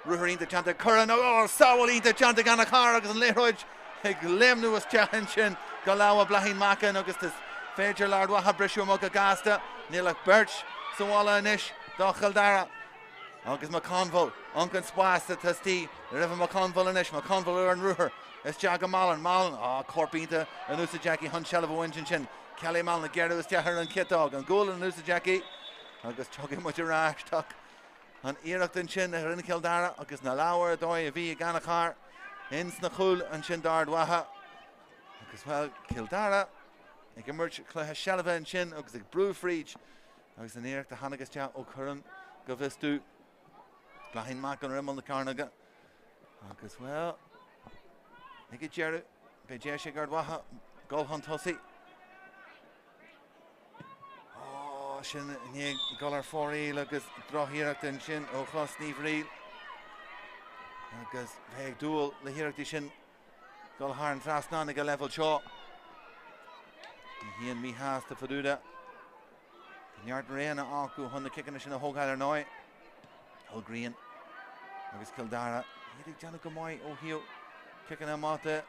ruathar iontach déanta ag Curran. Ó, sábháil iontach déanta ag Anna Carr agus an liathróid ag léimniú isteach ansin go lámha Bláithín Mackin agus is féidir le Ard Mhacha briseadh amach go gasta. Níl ach beirt sa bhalla anois do Chill Dara. Agus McConville, amharc an spás atá istigh roimhe McConville anois. McConville ar an ruathar isteach go Mallon. Mallon, á, corp iontach in úsáid aici chun seilbh a bhaint ansin. Kelly Mallon ag gearradh isteach ar an chiotóg. An gualainn in úsáid aici. Agus tiocfaidh muid ar ais ach an iarracht ansin a rinne Cill Dara agus na lámha ar dóigh a bhí ag Anna Carr ins na cúil ansin d'Ard Mhacha. Agus bhuel, Cill Dara ag imirt cluiche seilbhe ansin agus ag brú fríd agus an iarracht a tháinig isteach ó Curran go bhfios domh. Bláithín Mackin ar imeall na cearnóige. Agus bhuel, ag an deireadh, beidh deis ag Ard Mhacha dul chun tosaigh. Ó, sin i ndiaidh dul ar fóraoil agus drochiarracht ansin ó chos Ní Bhriail. Agus bheith ag dúil le hiarrachtaí sin dul thar an trasnán ag an leibhéal seo. Ní híonn míshásta fá dtaobh de. Tá neart roghanna acu chun na ciceanna sin a thógáil ar ndóigh. Paul Grehan agus Cill Dara iad ag déanamh go maith ó thaobh ciceanna amach de.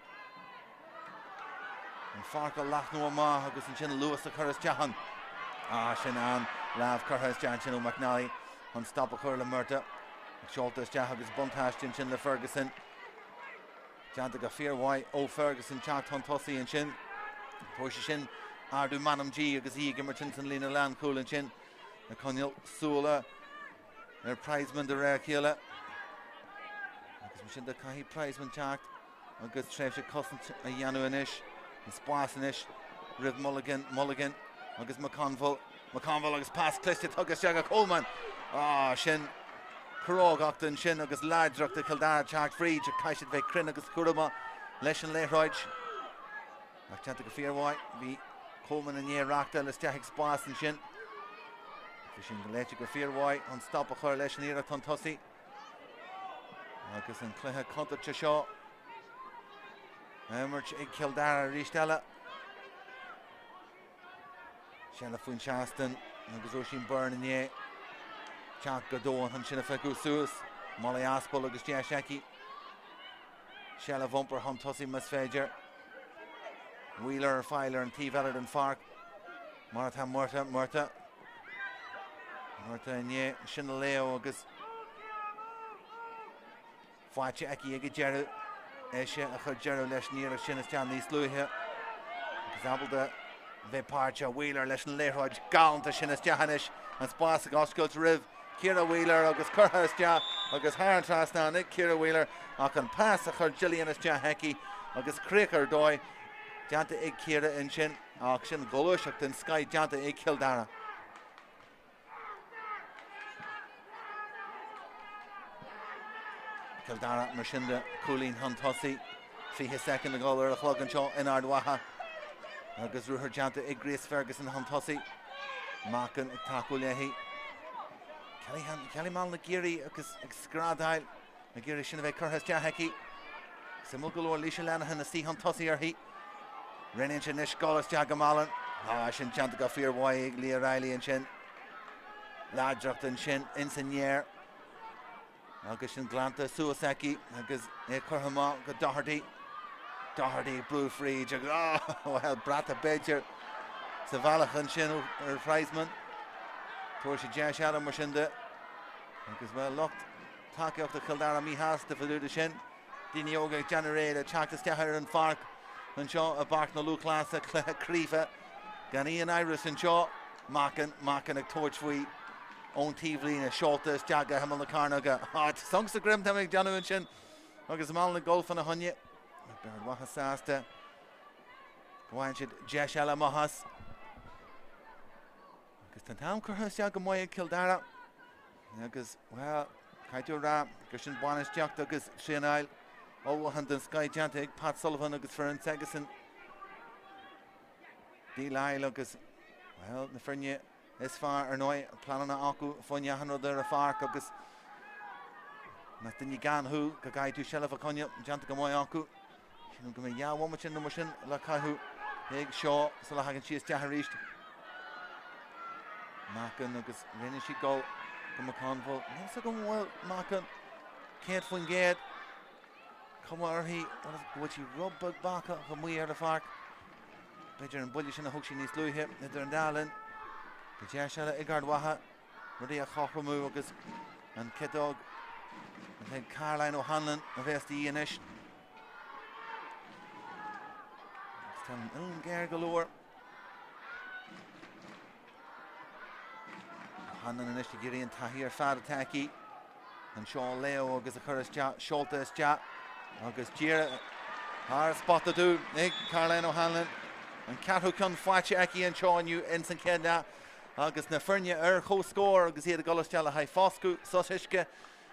An pháirc a leathnú amach agus ansin luas a chur isteach ann. Ah, sin an lámh curtha isteach ansin ó McNally chun stop a chur le Murtagh. Seolta isteach agus buntáiste ansin le Ferguson. Déanta go fíormhaith ó Ferguson teacht chun tosaigh ansin. Fuair sé sin ardú meanman di agus í ag imirt ins an líne lánchúil ansin. Ag coinneáil súile ar Prizeman de réir a chéile. Agus mar sin de caithfidh Prizeman teacht agus tréimhse cosaint a dhéanamh anois. An spás anois roimh Mulligan, Mulligan agus McConville. McConville agus pas cliste tugtha isteach go Coleman. Ah, sin crógacht ansin agus láidreacht ag Cill Dara teacht fríd. Caithfidh siad bheith cruinn agus cúramach leis an liathróid. Ach déanta go fíormhaith. Bhí Coleman i ndiaidh reáchtáil isteach ag spás ansin. Bhí sin léite go fíormhaith chun stop a chur leis an iarracht chun tosaigh. Agus an cluiche contúirteach seo á imirt ag Cill Dara arís eile. Seilbh faoin seastán agus Róisín Byrne i ndiaidh teacht go domhain chun sin a phiocadh suas. Molly Aspel agus deis aici. Seilbh a iompar chun tosaigh más féidir. Wheeler ar fáil ar an taobh eile den pháirc mar atá Murtagh. Murtagh. Murtagh i ndiaidh sin a léamh agus faighte aici ag an deireadh. Ise a chuir deireadh leis an iarracht sin isteach níos luaithe agus ábalta bheith páirteach. Wheeler leis an liathróid galánta sin isteach anois. An spás ag oscailt roimh Ciara Wheeler agus curtha isteach agus thar an trasnán ag Ciara Wheeler ach an pas a chuir Gillian isteach aici agus críoch ar dóigh déanta ag Ciara ansin ach sin gluaiseacht den scoith déanta ag Cill Dara. Cill Dara mar sin de cúilín chun tosaigh. 20 soicind le dhul ar an chlog anseo in Ard Mhacha agus ruathar déanta ag Grace Ferguson chun tosaigh. Mackin ag tacú léi. Kelly, Kelly Mallon ag iarraidh agus ag screadaíl ag iarraidh sin a bheith curtha isteach aici. Suimiúil go leor Laoise Lenihan istigh chun tosaigh uirthi. Roghnaíonn sí anois dul isteach go Mallon. Ah, sin déanta go fíormhaith ag Leah Reilly ansin. Láidreacht ansin ins an aer. Agus sin glanta suas aici agus é curtha amach go Doherty. Doherty ag brú fríd agus ah, bhuel, brat b'fhéidir sa bhealach ansin ar Prizeman. Tabharfaidh siad deis eile mar sin de. Agus bhuel, lucht tacaíochta Chill Dara míshásta fá dtaobh de sin. Daoine óga ag déanamh réidh le teacht isteach ar an pháirc anseo i bPáirc na Lúthchleasa, cluiche craoibhe gan aon amhras anseo. Mackin, Mackin ag tabhairt faoi ón taobhlíne, seolta isteach go himeall na cearnóige. Sonc sa ghreim tá mé ag déanamh ansin agus Mallon ag dul fána choinne. Beidh Ard Mhacha sásta go bhfaigheann siad deis eile amach as. Agus tá an t-am curtha isteach go maith ag Cill Dara. Agus, bhuel, caithfidh tú a rá gur sin bainistíocht agus traenáil ullmhúchán den scoith déanta ag Pat Sullivan agus foireann s'aigesan. De Lisle agus, bhuel, na foirne is fearr ar ndóigh, pleananna acu fá choinne achan rud ar an pháirc agus más duine gann thú go gcaithfidh tú seilbh a choinneáil, déanta go maith acu. Sílim go mbeidh 2 bhomaite nó mar sin le caitheamh ag Shaw sula thagann sí isteach arís. Mackin agus rinne sí dul go McConville. Níl 'fhios agam an bhfuil Mackin 100%. Cuma uirthi go bhfuil sí rud beag bacach amuigh ar an pháirc. B'fhéidir an buille sin a thug sí níos luaithe idir an dá linn. Beidh deis eile ag Ard Mhacha. Rudaí a chothromú agus an ciotóg atá ag Caroline O'Hanlon a bheas de dhíth anois. Agus tá an uillinn géar go leor. O'Hanlon anois ag iarraidh an taithí ar fad atá aici. Anseo a léamh agus a chur isteach, seolta isteach agus díreach thar an spota dubh ag Caroline O'Hanlon. An ceathrú ceann faighte aici anseo inniu ins an chéad leath. Agus na foirne ar comhscór agus iad ag dul isteach le haghaidh foscadh, sos uisce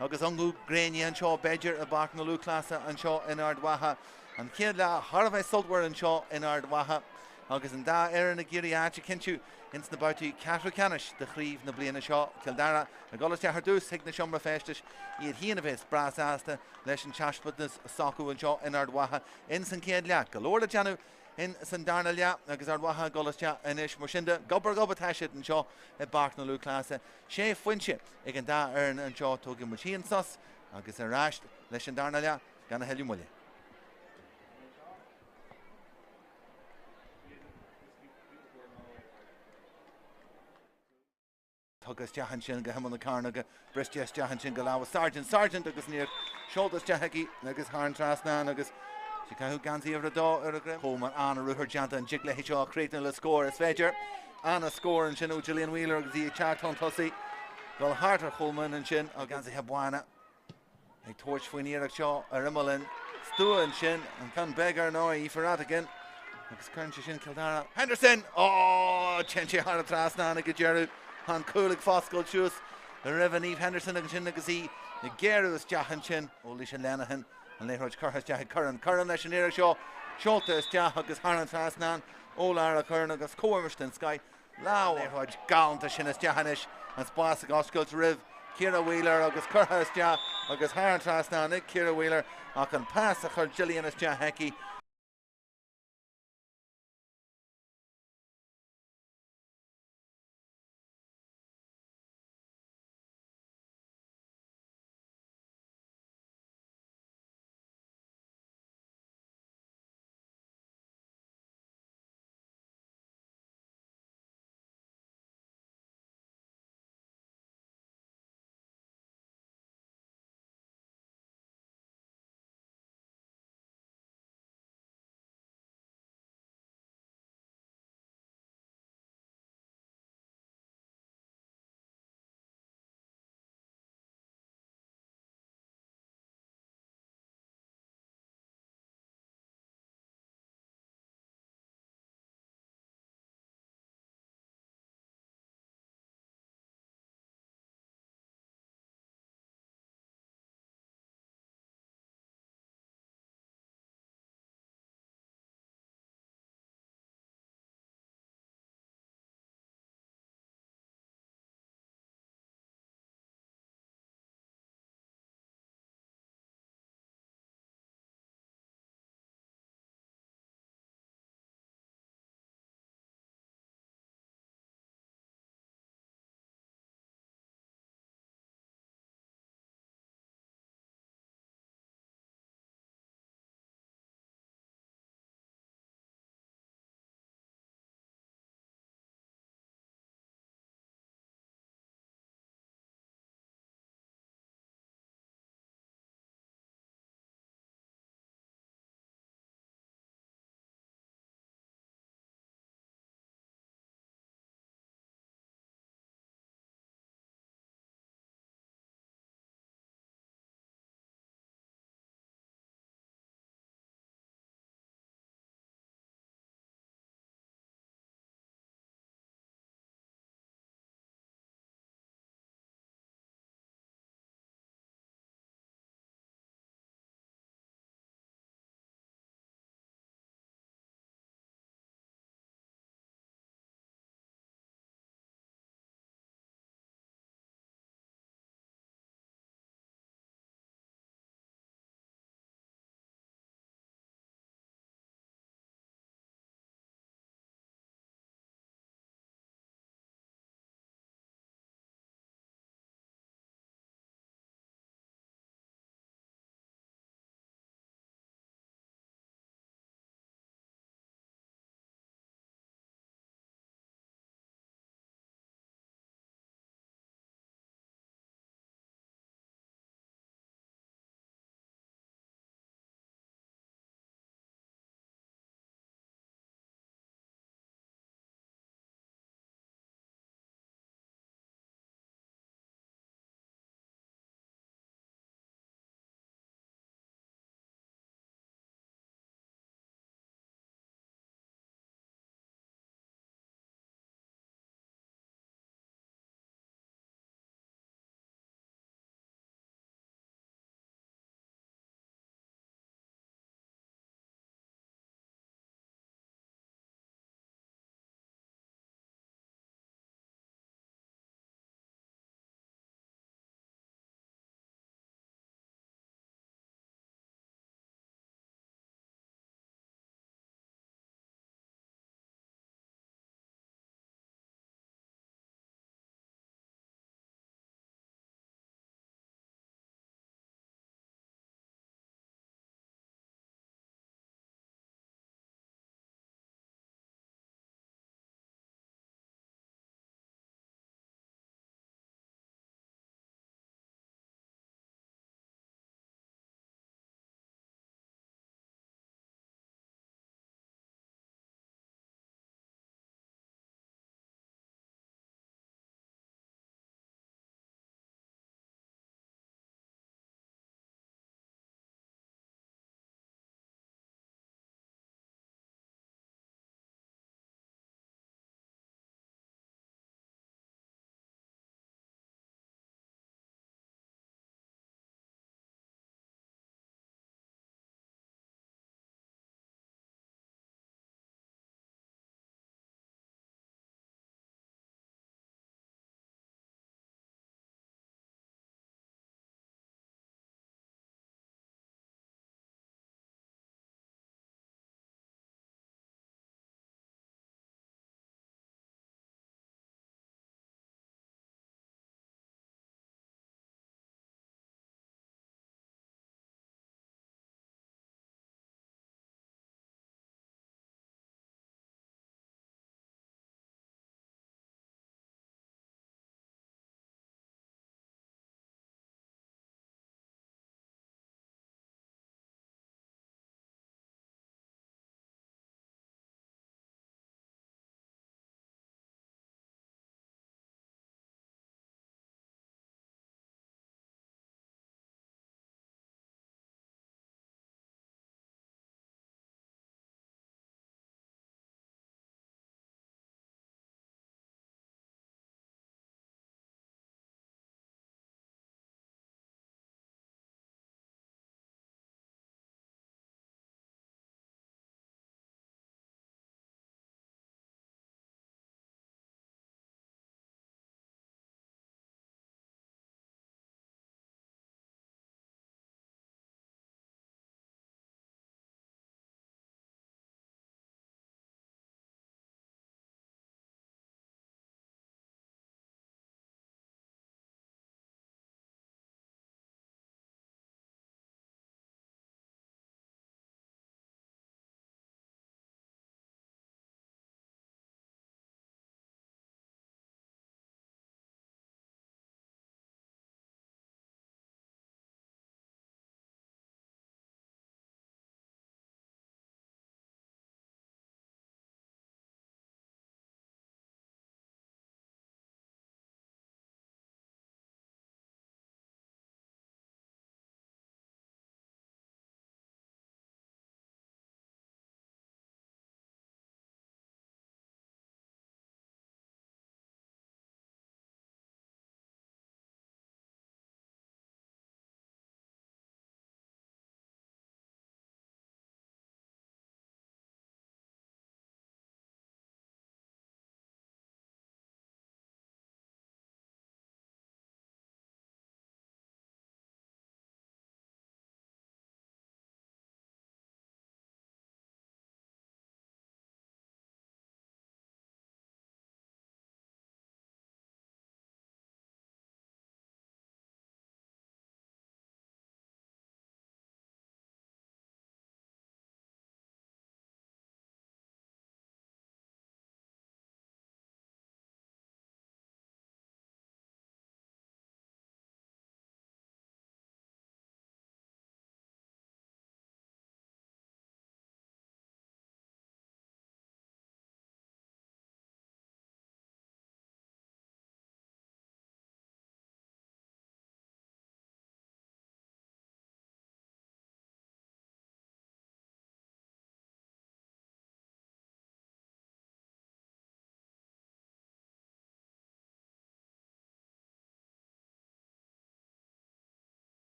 agus ungadh gréine anseo, b'fhéidir, i bPáirc na Lúthchleasa anseo in Ard Mhacha. An chéad leath thar a bheith sultmhar anseo in Ard Mhacha agus an dá fhoireann ag iarraidh áit a chinntiú ins na babhtaí ceathrú ceannais de chraobh na bliana seo. Cill Dara ag dul isteach ar dtús chuig na seomra feistis, iad féin a bheas breá sásta leis an taispeántas s'acu anseo in Ard Mhacha ins an chéad leath. Go leor le déanamh in san darna leath agus Ard Mhacha ag dul isteach anois. Mar sin de, gob ar ghob atá siad anseo i bPáirc na Lúthchleasa. Sé phointe ag an dá fhoireann anseo. Tógfaidh muid féin sos agus ar ais leis an darna leath gan a thuilleadh moille. Tugtha isteach ansin go himeall na cearnóige, briste isteach ansin go lámha Sargent, Sargent agus níor seolta isteach aici agus thar an trasnán agus sí caitheamh geansaí uimhir a 2 ar a dhroim. Coleman an-ruathar déanta an dtig léi seo a chríochnú le scór? Is féidir. Ana-scór ansin ó Gillian Wheeler agus í ag teacht chun tosaigh. Dul thart ar Choleman ansin agus geansaithe bána ag tabhairt faoin iarracht seo ar imeall an stua ansin. An ceann beag ar ndóigh, Aoife Rhatigan. Agus cuireann sé sin Cill Dara. Henderson! Ó! Téann sé thar an trasnán ag an deireadh. Tá an cúl ag foscailt suas roimh Niamh Henderson ansin agus í ag géarú isteach ansin ó Laoise Lenihan. An liathróid curtha isteach ag Curran. Curran leis an iarracht seo seolta isteach agus thar an trasnán ó Lara Curran agus comhimirt den scoith. Lámh liathróid galánta sin isteach anois. An spás ag oscailt roimh Ciara Wheeler agus curtha isteach agus thar an trasnán ag Ciara Wheeler ach an pas a chuir Gillian isteach aici.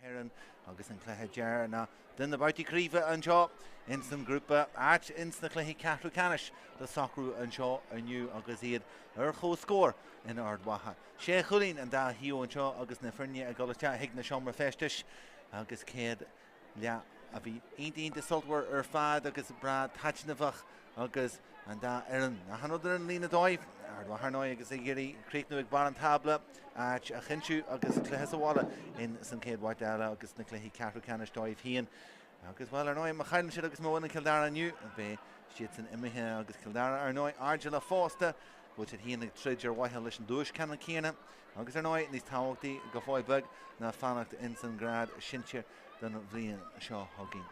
hÉireann agus an cluiche deireanach de na babhtaí craoibhe anseo ins an ngrúpa, áit ins na cluichí ceathrú ceannais le socrú anseo inniu agus iad ar comhscór in Ard Mhacha. Sé chúilín an dá thaobh anseo agus na foirne ag dul isteach chuig na seomra feistis agus céad leath a bhí iontach iontach sultmhar ar fad agus breá taitneamhach agus an dá fhoireann, achan rud ar an líne dóibh, Ard Mhacha ar ndóigh agus ag iarraidh críochnú ag barr an tábla, áit a chinntiú agus cluiche sa bhaile in san chéad bhabhta eile agus na cluichí ceathrú ceannais dóibh féin. Agus bhuel, ar ndóigh, má chailleann siad agus má bhuann Cill Dara inniu, beidh siadsan imithe agus Cill Dara ar ndóigh airdeallach fosta go bhfuil siad féin ag troid ar mhaithe leis an duais ceannann céanna agus ar ndóigh níos tábhachtaí go fóill beag ná fanacht ins an ngrád sinsir don bhliain seo chugainn.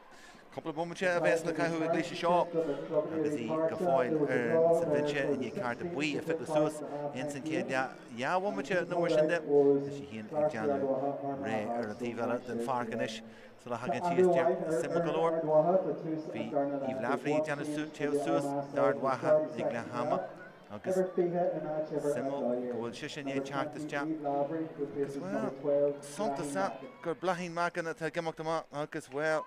Cúpla bomaite a bheas le caitheamh ag Lisa Shaw agus í go fóill ar sa bhinse i ndiaidh cárta buí a phiocadh suas ins an chéad leath. Dhá bhomaite nó mar sin de, tá sí féin ag déanamh réidh ar an taobh eile den pháirc anois sula thagann sí isteach. Suimiúil go leor, bhí Eve Lavery ag déanamh téamh suas d'Ard Mhacha ag leath ama. Agus suimiúil go bhfuil sise i ndiaidh teacht isteach agus, bhuel, suntasach gur Bláithín Mackin atá ag imeacht amach agus, bhuel,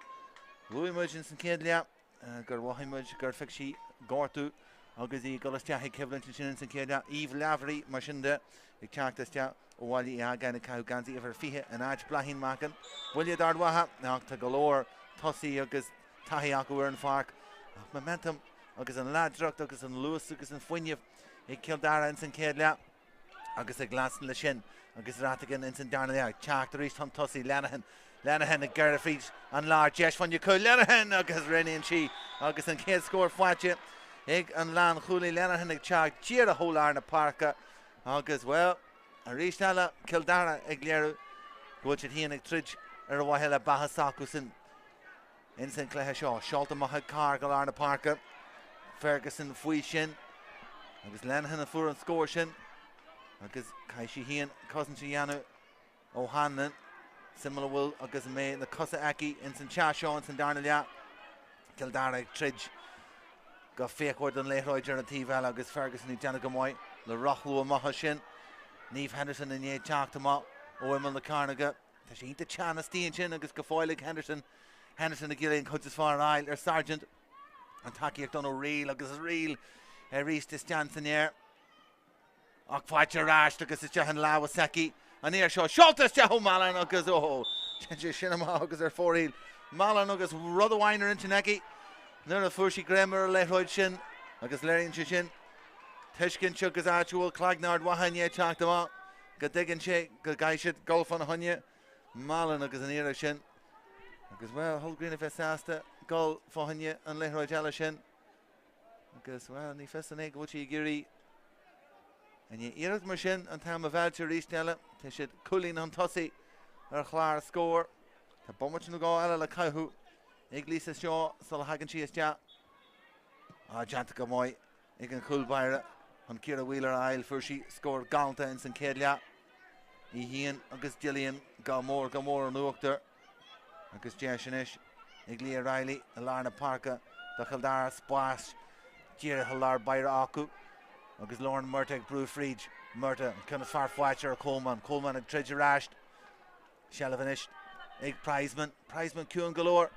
luaigh muid ins an chéad leath gur mhothaigh muid gur phioc sí gortú agus í ag dul isteach ag coimhlint ansin ins an chéad leath. Eve Lavery, mar sin de, ag teacht isteach ó Bhaile Uí Ágáin ag caitheamh geansaí uimhir 20 in áit Bláithín Mackin. Buille d'Ard Mhacha ach tá go leor tosaí agus taithí acu ar an pháirc ach momentum agus an láidreacht agus an luas agus an fuinneamh ag Cill Dara ins an chéad leath agus ag leanstan leis sin agus Rhatigan ins an darna leath. Teacht arís chun tosaigh Lenihan. Lenihan ag gearradh fríd an lár deis fá choinne cúl Lenihan agus roghnaíonn sí agus an chéad scór faighte ag an lánchúlaí Lenihan ag teacht díreach ó lár na páirce agus, bhuel, arís eile Cill Dara ag léiriú go bhfuil siad féin ag troid ar mhaithe le beatha s'acusan. Ins an cluiche seo, seolta amach ag Carr go lár na páirce, Ferguson faoi sin agus Lenihan a fuair an scór sin agus caithfidh sí féin cosaint a dhéanamh ó Hanlon. Suimiúil an bhfuil agus an mbeidh na cosa aici ins an teas seo ins an darna leath. Cill Dara ag troid go fíochmhar don liathróid ar an taobh eile agus Ferguson ag déanamh go maith le rothlú amach as sin. Niamh Henderson i ndiaidh teacht amach ó imeall na cearnóige. Tá sé iontach teann istigh ansin agus go fóill ag Henderson. Henderson ag iarraidh an chuid is fearr a fháil ar Sargent. An tacaíocht ann ó Reil agus Reil arís isteach san aer. Ach faighte ar ais agus isteach in lámha s'aici. An iarraidh seo seolta isteach ó Mallon agus ó téann sé sin amach agus ar fóraoil. Mallon agus rud amháin ar intinn aici nuair a fuair sí greim ar an liathróid sin agus léiríonn sé sin tuiscint agus áit a bhfuil cloigne Ard Mhacha i ndiaidh teacht amach. go dtuigeann sé go gcaithfidh siad dul fána choinne, Mallon agus an iarraidh sin. Agus, bhuel, Hulgreen a bheith sásta dul fá choinne an liathróid eile sin. Agus, bhuel, ní fios an é go bhfuil sí ag iarraidh i ndiaidh iarracht mar sin an t-am a mheilt arís eile. Tá siad cúilín chun tosaigh ar chlár scóir. Tá bomaite nó dhó eile le caitheamh ag Lisa Shaw sula thagann sí isteach. Á, déanta go maith. ag an chúl báire chun Ciara Wheeler a fháil. Fuair sí scór galánta ins an chéad leath. Í féin agus Gillian go mór go mór in uachtar. Agus deis anois ag Leah Reilly i lár na páirce do Chill Dara spás díreach i lár báire acu. Agus Lauren Murtagh ag brú fríd. Murtagh an ceann is fearr faighte ar Coleman. Coleman ag troid ar ais. Seilbh anois ag Prizeman. Prizeman ciúin go leor.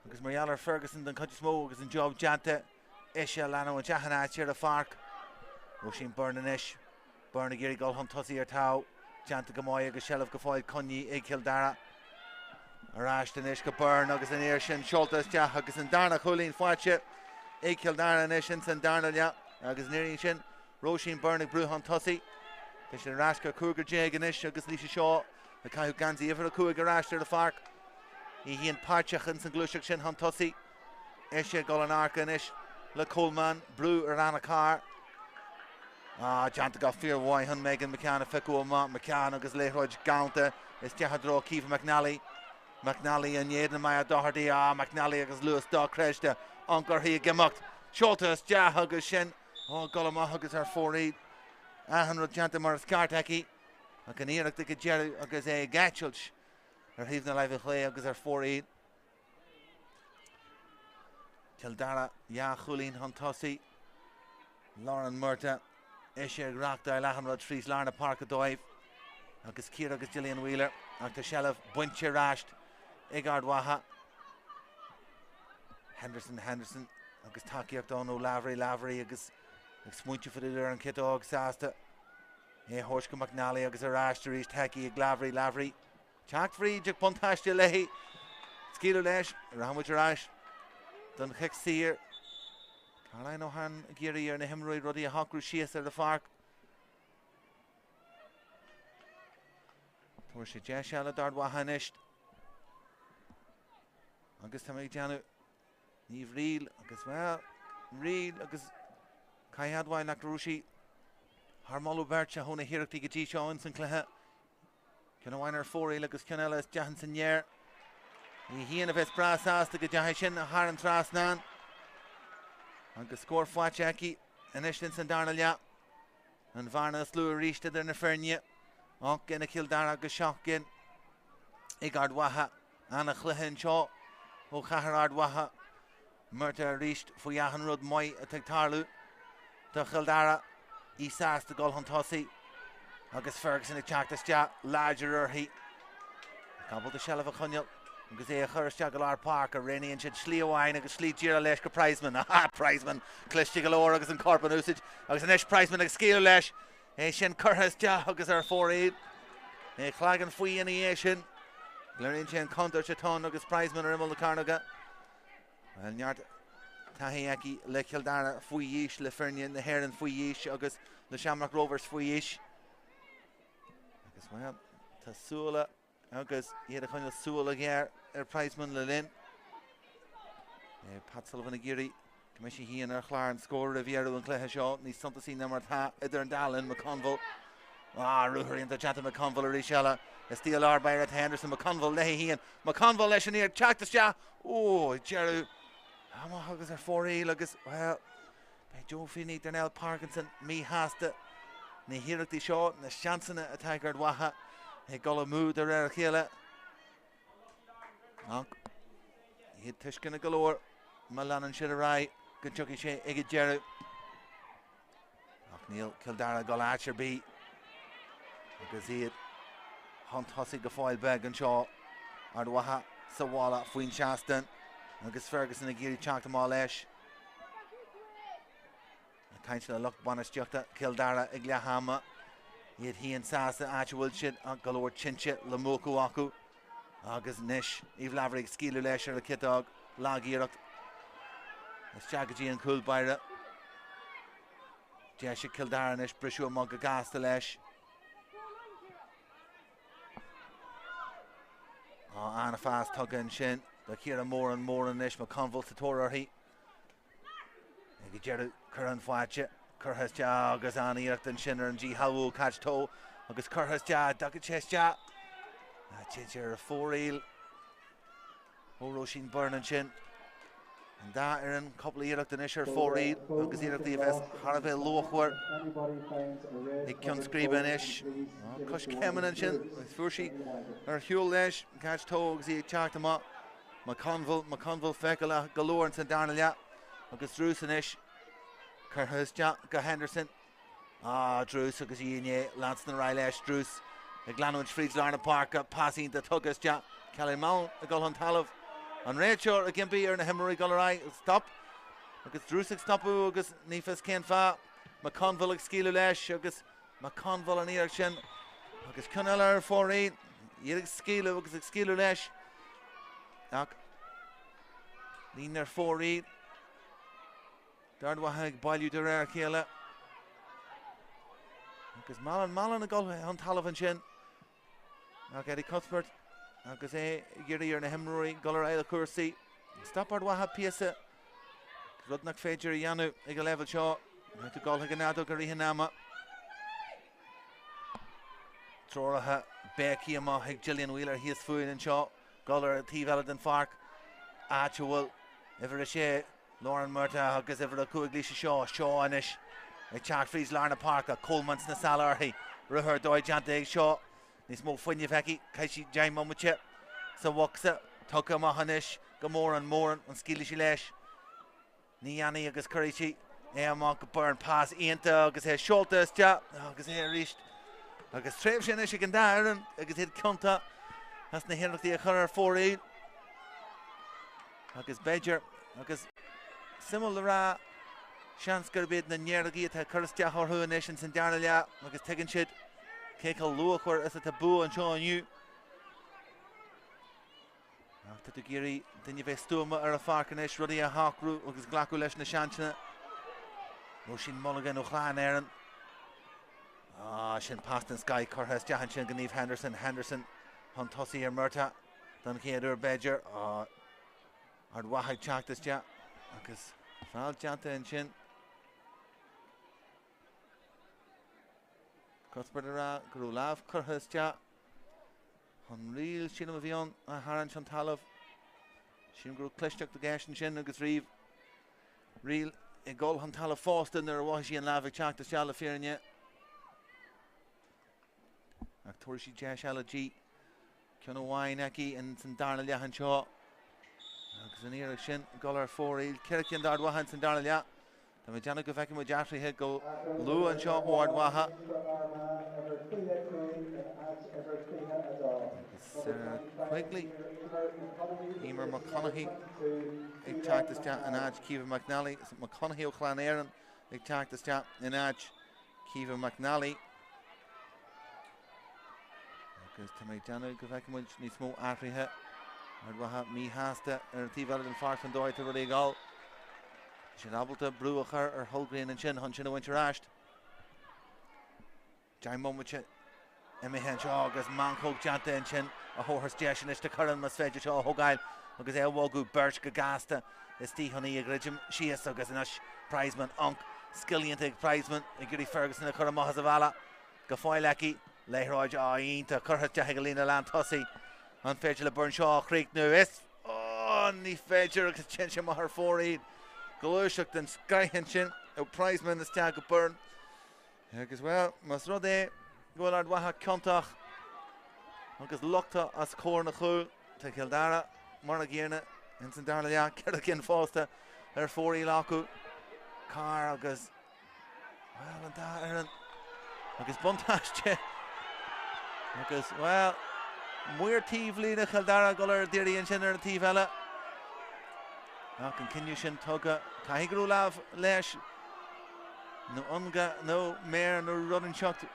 Agus mar gheall ar Ferguson den chuid is mó agus an job déanta Ise a leanúint achan áit ar an pháirc. Róisín Byrne anois. Byrne ag iarraidh dul chun tosaigh ar Tao. Déanta go maith agus seilbh go fóill coinnithe ag Cill Dara. Ar ais anois go Byrne agus an iarraidh sin seolta isteach agus an darna chúilín faighte ag Cill Dara anois ins an darna leath agus an iarraidh sin Róisín Byrne ag brú chun tosaigh. Tá siad ar ais go cúigear déag anois agus Lisa Shaw ag caitheamh geansaí uimhir 5 ar ais ar an pháirc. Í féin páirteach ins an ghluaiseacht sin chun tosaigh. Ise ag dul in adharca anois le Coleman, brú ar Anna Carr. Ah, déanta go fíormhaith chun Megan McCann a phiocadh amach. McCann agus liathróid galánta isteach i dtreo Caoimhe McNally. McNally in éadan Maya Doherty. Ah, McNally agus luas dochreidte. Amharc uirthi ag imeacht. Seolta isteach agus sin á dul amach agus ar fóraoil. Achan rud déanta mar is ceart aici. Ach an iarracht ag an deireadh agus é ag eitilt ar thaobh na láimhe chlé agus ar fóraoil. Cill Dara dhá chúilín chun tosaigh. Lauren Murtagh, ise ag reáchtáil achan rud fríd lár na páirce dóibh. Agus Ciara agus Gillian Wheeler. Ach tá seilbh bainte ar ais ag Ard Mhacha. Henderson, Henderson agus tacaíocht ann ó Lavery, Lavery agus ag smaointiú fá dtaobh ar an chiotóg sásta é a thabhairt go McNally agus ar ais arís tagtha ag Lavery, Lavery teacht fríd ach buntáiste léi. Scaoileadh leis, rachaidh muid ar ais don chic saor. Caroline O'Hearn ag iarraidh ar na himreoirí rudaí a shocrú síos ar an pháirc. Tabharfaidh sé deis eile d'Ard Mhacha anois. Agus tá mé ag déanamh Niamh Reil agus bhuel, Reil agus caithfidh a admháil nach raibh sí thar moladh beirte ó na hiarrachtaí go dtí seo ins an cluiche. Ceann amháin ar fóraoil agus ceann eile isteach ins an aer. Í féin a bheas breá sásta go dteachaigh sin thar an trasnán. Agus scór faighte aici anois ins an darna leath. An bhearna is lú arís idir na foirne. 8 gcinn ag Cill Dara agus 7 gcinn ag Ard Mhacha. Ana-chluiche anseo ó chathair Ard Mhacha. Murtagh arís faoi achan rud maith atá ag tarlú do Chill Dara. Í sásta dul chun tosaigh agus Ferguson ag teacht isteach láidir uirthi. Ábalta seilbh a choinneáil agus é a chur isteach go lár páirce. Roghnaíonn siad slí amháin agus slí díreach leis go Prizeman. Aha, Prizeman cliste go leor agus an corp in úsáid. Agus anois Prizeman ag scaoileadh leis. É sin curtha isteach agus ar fóraoil. É cloigeann faoi ina dhiaidh sin. Léiríonn sé an chontúirt atá ann agus Prizeman ar imeall na cearnóige. Bhuel, neart taithí aici le Cill Dara faoi aois, le foirne na hÉireann faoi aois agus le Shamrock Rovers faoi aois. Agus bhuel, tá súile agus iad ag coinneáil súil ghéar ar Prizeman le linn. Pat Sullivan ag iarraidh go mbeidh sí féin ar chlár an scóir roimh dheireadh an chluiche seo, níos suntasaí ná mar atá idir an dá linn. McConville. Ah, ruathar iontach déanta McConville arís eile. Istigh i lár báire tá Henderson McConville léi féin. McConville leis an iarracht teacht isteach. Ó, deireadh amach agus ar fóraoil agus, bhuel, Beidh Joe Feeney, Darnell Parkinson míshásta. Na hiarrachtaí seo, na seansanna atá ag Ard Mhacha ag dul amú de réir a chéile. Ach iad tuisceanach go leor má leanann siad ar aghaidh go dtiocfaidh sé ag an deireadh. Ach níl Cill Dara ag dul áit ar bith agus iad chun tosaigh go fóill beag anseo. Ard Mhacha sa bhaile faoin seastán agus Ferguson ag iarraidh teacht amach leis. Ag caint le lucht bainistíochta Chill Dara ag leath ama. Iad féin sásta áit a bhfuil siad ach go leor tinte le múchadh acu. Agus anois Eve Lavery ag scaoileadh leis ar a ciotóg. Lag-iarracht isteach go dtí an cúl báire. Deis ag Cill Dara anois briseadh amach go gasta leis. An-phas tugtha ansin do Chiara Moran. Moran anois McConville sa tóir uirthi. Ag an deireadh corrán faighte, curtha isteach agus an-iarracht ansin ar an díshealbhú catch toe agus curtha isteach, dtagann sé isteach. Téann sé ar fóraoil ó Róisín Byrne ansin. An dá fhoireann cúpla iarracht anois ar fóraoil agus iarrachtaí a bheas thar a bheith luachmhar ag ceann scríbe anois. Coiscéimeanna ansin agus fuair sí ar shiúl leis, catch toe agus í ag teacht amach. McConville, McConville feiceálach go leor ins an darna leath agus Druce anois curtha isteach go Henderson. Ah, Druce agus í i ndiaidh leanstan ar aghaidh leis. Druce ag leanúint fríd lár na páirce, pas iontach tugtha isteach. Kelly Mallon ag dul chun talaimh. An réiteoir ag impí ar na himreoirí dul ar aghaidh. Stop. Agus Druce ag stopadh agus ní fios cén fáth. McConville ag scaoileadh leis agus McConville an iarracht sin agus ceann eile ar fóraoil. Iad ag scaoileadh agus ag scaoileadh leis. Ach líne ar fóraoil. D'Ard Mhacha ag bailiú de réir a chéile. Agus Mallon, Mallon ag dul chun talaimh ansin. Ach Eddie Cuthbert agus é ag iarraidh ar na himreoirí dul ar aghaidh le cúrsaí. Stop Ard Mhacha píosa, rud nach féidir a dhéanamh ag an leibhéal seo. Tá tú ag dul chuig an fheadóg i rith an ama. Treoraithe béicthe amach ag Gillian Wheeler thíos fúinn anseo. Dul ar an taobh eile den pháirc, áit a bhfuil uimhir a sé Lauren Murtagh agus uimhir a 5 Lisa Shaw. Shaw anois ag teacht fríd lár na páirce. Coleman sna sála uirthi. Ruathar dóigh déanta ag Shaw. Níos mó fuinnimh aici. Chaith sí 10 mbomaite sa bhocsa. Tugtha amach anois go Moran. Moran, an scaoilfidh sí leis? Ní dhéanfaidh agus cuirfidh sí é amach go Byrne. Pas iontach agus é seolta isteach agus é arís. Agus tréimhse anois ag an dá fhoireann agus iad ciontach. as na hiarrachtaí a chur ar fóraoil agus b'fhéidir, agus suimiúil le rá, seans gurb iad na néarógaí atá ag cur isteach orthu anois ins an darna leath agus tuigeann siad cé chomh luachmhar is atá bua anseo inniu. Ach tá tú ag iarraidh duine a bheith stuama ar an pháirc anois, rudaí a shocrú agus glacadh leis na seansanna. Róisín Mulligan ó Chlann Éireann. Ah, sin pas den scoth curtha isteach ansin go Niamh Henderson. Henderson chun tosaigh ar Murtagh don chéad uair b'fhéidir. Ah, Ard Mhacha ag teacht isteach agus feall déanta ansin. Cuthbert ag rá go raibh lámh curtha isteach chun ríl, sílim a bhí ann, a tharraingt chun talaimh. Sílim go raibh clisteacht i gceist ansin agus bhí Ríl ag dul chun talaimh fosta nuair a mhothaigh sí an lámh ag teacht isteach le fírinne. Ach tabharfaidh siad deis eile di. Ceann amháin aici ins an darna leath anseo. Agus an iarracht sin ag dul ar fóraoil. 4 cinn d'Ard Mhacha ins an darna leath. Tá mé ag déanamh go bhfeicfidh muid athruithe go luath anseo ó Ard Mhacha. Agus Sarah Quigley, Emer McConaughey ag teacht isteach in áit Caoimhe McNally. McConaughey ó Chlann Éireann ag teacht isteach in áit Caoimhe McNally. Agus tá mé ag déanamh go bhfeicfidh muid níos mó athruithe. Ard Mhacha míshásta ar an taobh eile den pháirc an dóigh atá rudaí ag dul. Tá siad ábalta brú a chur ar Hulgreen ansin chun sin a bhaint ar ais. 10 mbomaite imithe anseo agus meancóg déanta ansin a thabharfas deis anois do Curran más féidir seo a thógáil agus é a bhogadh beirt go gasta istigh chun í a dhruidim síos agus anois Prizeman ionc scil iontach ag Prizeman ag iarraidh Ferguson a chur amach as a bhealach. Go fóill aici. Liathróid iontach curtha isteach ag an líne lántosaigh. An féidir le Byrne seo a chríochnú? Is oh, ní féidir agus téann sé amach ar fóraoil. Gluaiseacht den scoith ansin ó Prizeman isteach go Byrne. Agus bhuel, más rud é go bhfuil Ard Mhacha ciontach agus lochtach as comhair na chúil, tá Cill Dara mar a gcéanna ins an darna leath, 4 cinn fosta ar fóraoil acu. Carr agus Bhuel, an dá fhoireann agus buntáiste agus, bhuel, maor taobhlíne Chill Dara ag dul ar d'iarraidh ansin ar an taobh eile. Ach an cinneadh sin tugtha, caithfidh go raibh lámh leis nó ionga nó méar nó rud inteacht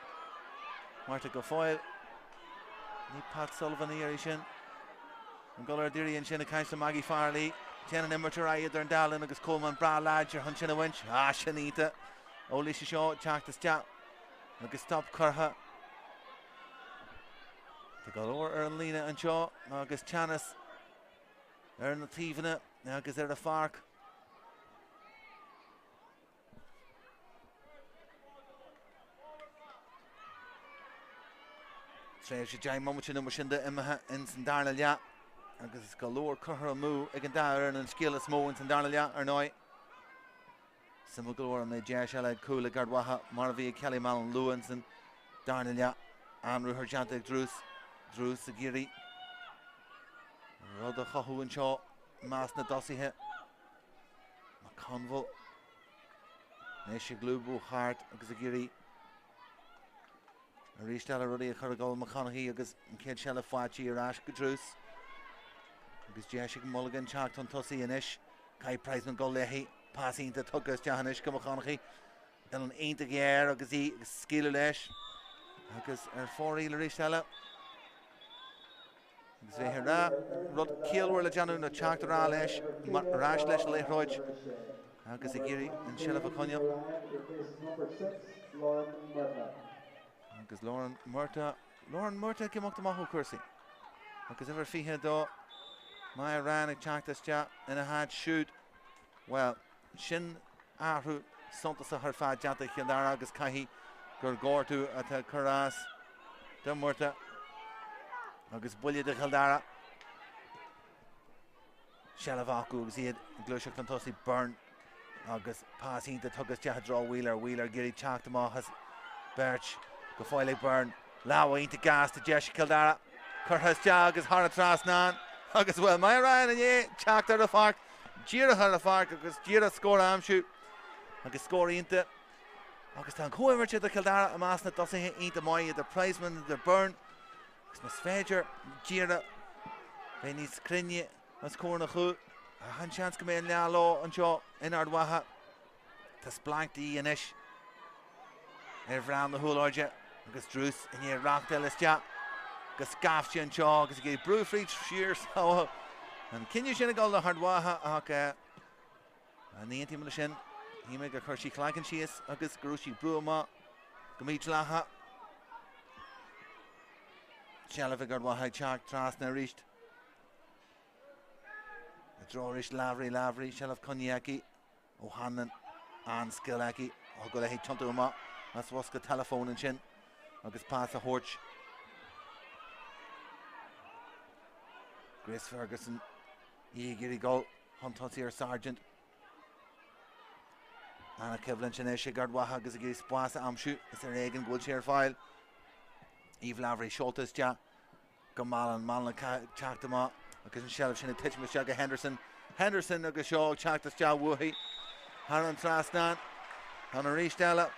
mar tá go fóill. Ní Pat Sullivan a iarraidh sin. Ag dul ar d'iarraidh ansin ag caint le Maggie Farrelly. Téann an imirt ar aghaidh idir an dá linn agus Coleman breá láidir chun sin a bhaint. Ah, sin iontach ó Lisa Shaw teacht isteach agus stop curtha. Tá go leor ar an líne anseo agus teannas ar na taobhanna agus ar an pháirc. Tréimhse 10 mbomaite nó mar sin de imithe ins an darna leath agus go leor curtha amú ag an dá fhoireann an scéal is mó ins an darna leath ar ndóigh. Suimiúil go leor an mbeidh deis eile ag cúl ag Ard Mhacha mar a bhí ag Kelly Mallon luath ins an darna leath. An-ruathar déanta ag Druce. Druce ag iarraidh rud a chothú anseo i measc na dtosaithe. McConville anois ag lúbadh thart agus ag iarraidh arís eile rudaí a chur ag dul McConaughey agus an chéad seilbh faighte ar ais go Druce. Agus deis ag Mulligan teacht chun tosaigh anois. Caithfidh Prizeman dul léi. Pas iontach tugtha isteach anois go McConaughey. Uillinn iontach ghéar agus í ag scaoileadh leis. Agus ar fóraoil arís eile. Agus bheith ag rá rud ciallmhar le déanamh ná teacht ar ais ar ais leis an liathróid agus ag iarraidh an tseilbh a choinneáil. Agus Lauren Murtagh, Lauren Murtagh ag imeacht amach ó chúrsaí. Agus uimhir 22, Maya Ryan ag teacht isteach ina háit siúd. Bhuel, sin athrú suntasach ar fad déanta ag Cill Dara agus caithfidh gur gortú atá ag cur as do Murtagh agus buille do Chill Dara. Seilbh acu agus iad ag gluaiseacht chun tosaigh Byrne agus pas iontach tugtha isteach i dtreo Wheeler. Wheeler ag iarraidh teacht amach as beirt go fóill ag Byrne. Lámh iontach gasta deis ag Cill Dara. Curtha isteach agus thar an trasnán agus bhuel Maya Ryan i ndiaidh teacht ar an pháirc. Díreach ar an pháirc agus díreach scór a aimsiú agus scór iontach. Agus tá an chomhimirt idir Cill Dara i measc na dtosaithe iontach maith idir Prizeman idir Byrne. Agus más féidir díreach bheith níos cruinne os comhair an chúil, an seans go mbeidh an lá leo anseo in Ard Mhacha. Tá splanc de dhíth anois ar mheán na húlloirde agus Druce i ndiaidh reáchtáil isteach go scaifte anseo agus ag iarraidh brú fríd siar samhail. An cinneadh sin ag dul le hArd Mhacha ach ní aontaím leis sin. Shíl mé gur chuir sí cloigeann síos agus go raibh sí ag brú amach go mídhleathach. Seilbh ag Ard Mhacha ag teacht trasna arís. I dtreo arís Lavery, Lavery, seilbh coinnithe aici. O'Hanlon, an-scil aici, thig léi tiontú amach as bosca teileafóin ansin agus pas a thabhairt. Grace Ferguson, í ag iarraidh dul chun tosaigh ar Sargent. An-choimhlint anois ag Ard Mhacha agus ag iarraidh spás a aimsiú, is ar éigean go bhfuil sé ar fáil. Eve Lavery seolta isteach. go Mallon, Mallon ag teacht amach agus an seilbh sin ag titim isteach go Henderson, Henderson agus seo ag teacht isteach uaithi thar an trasnán. Tá arís eile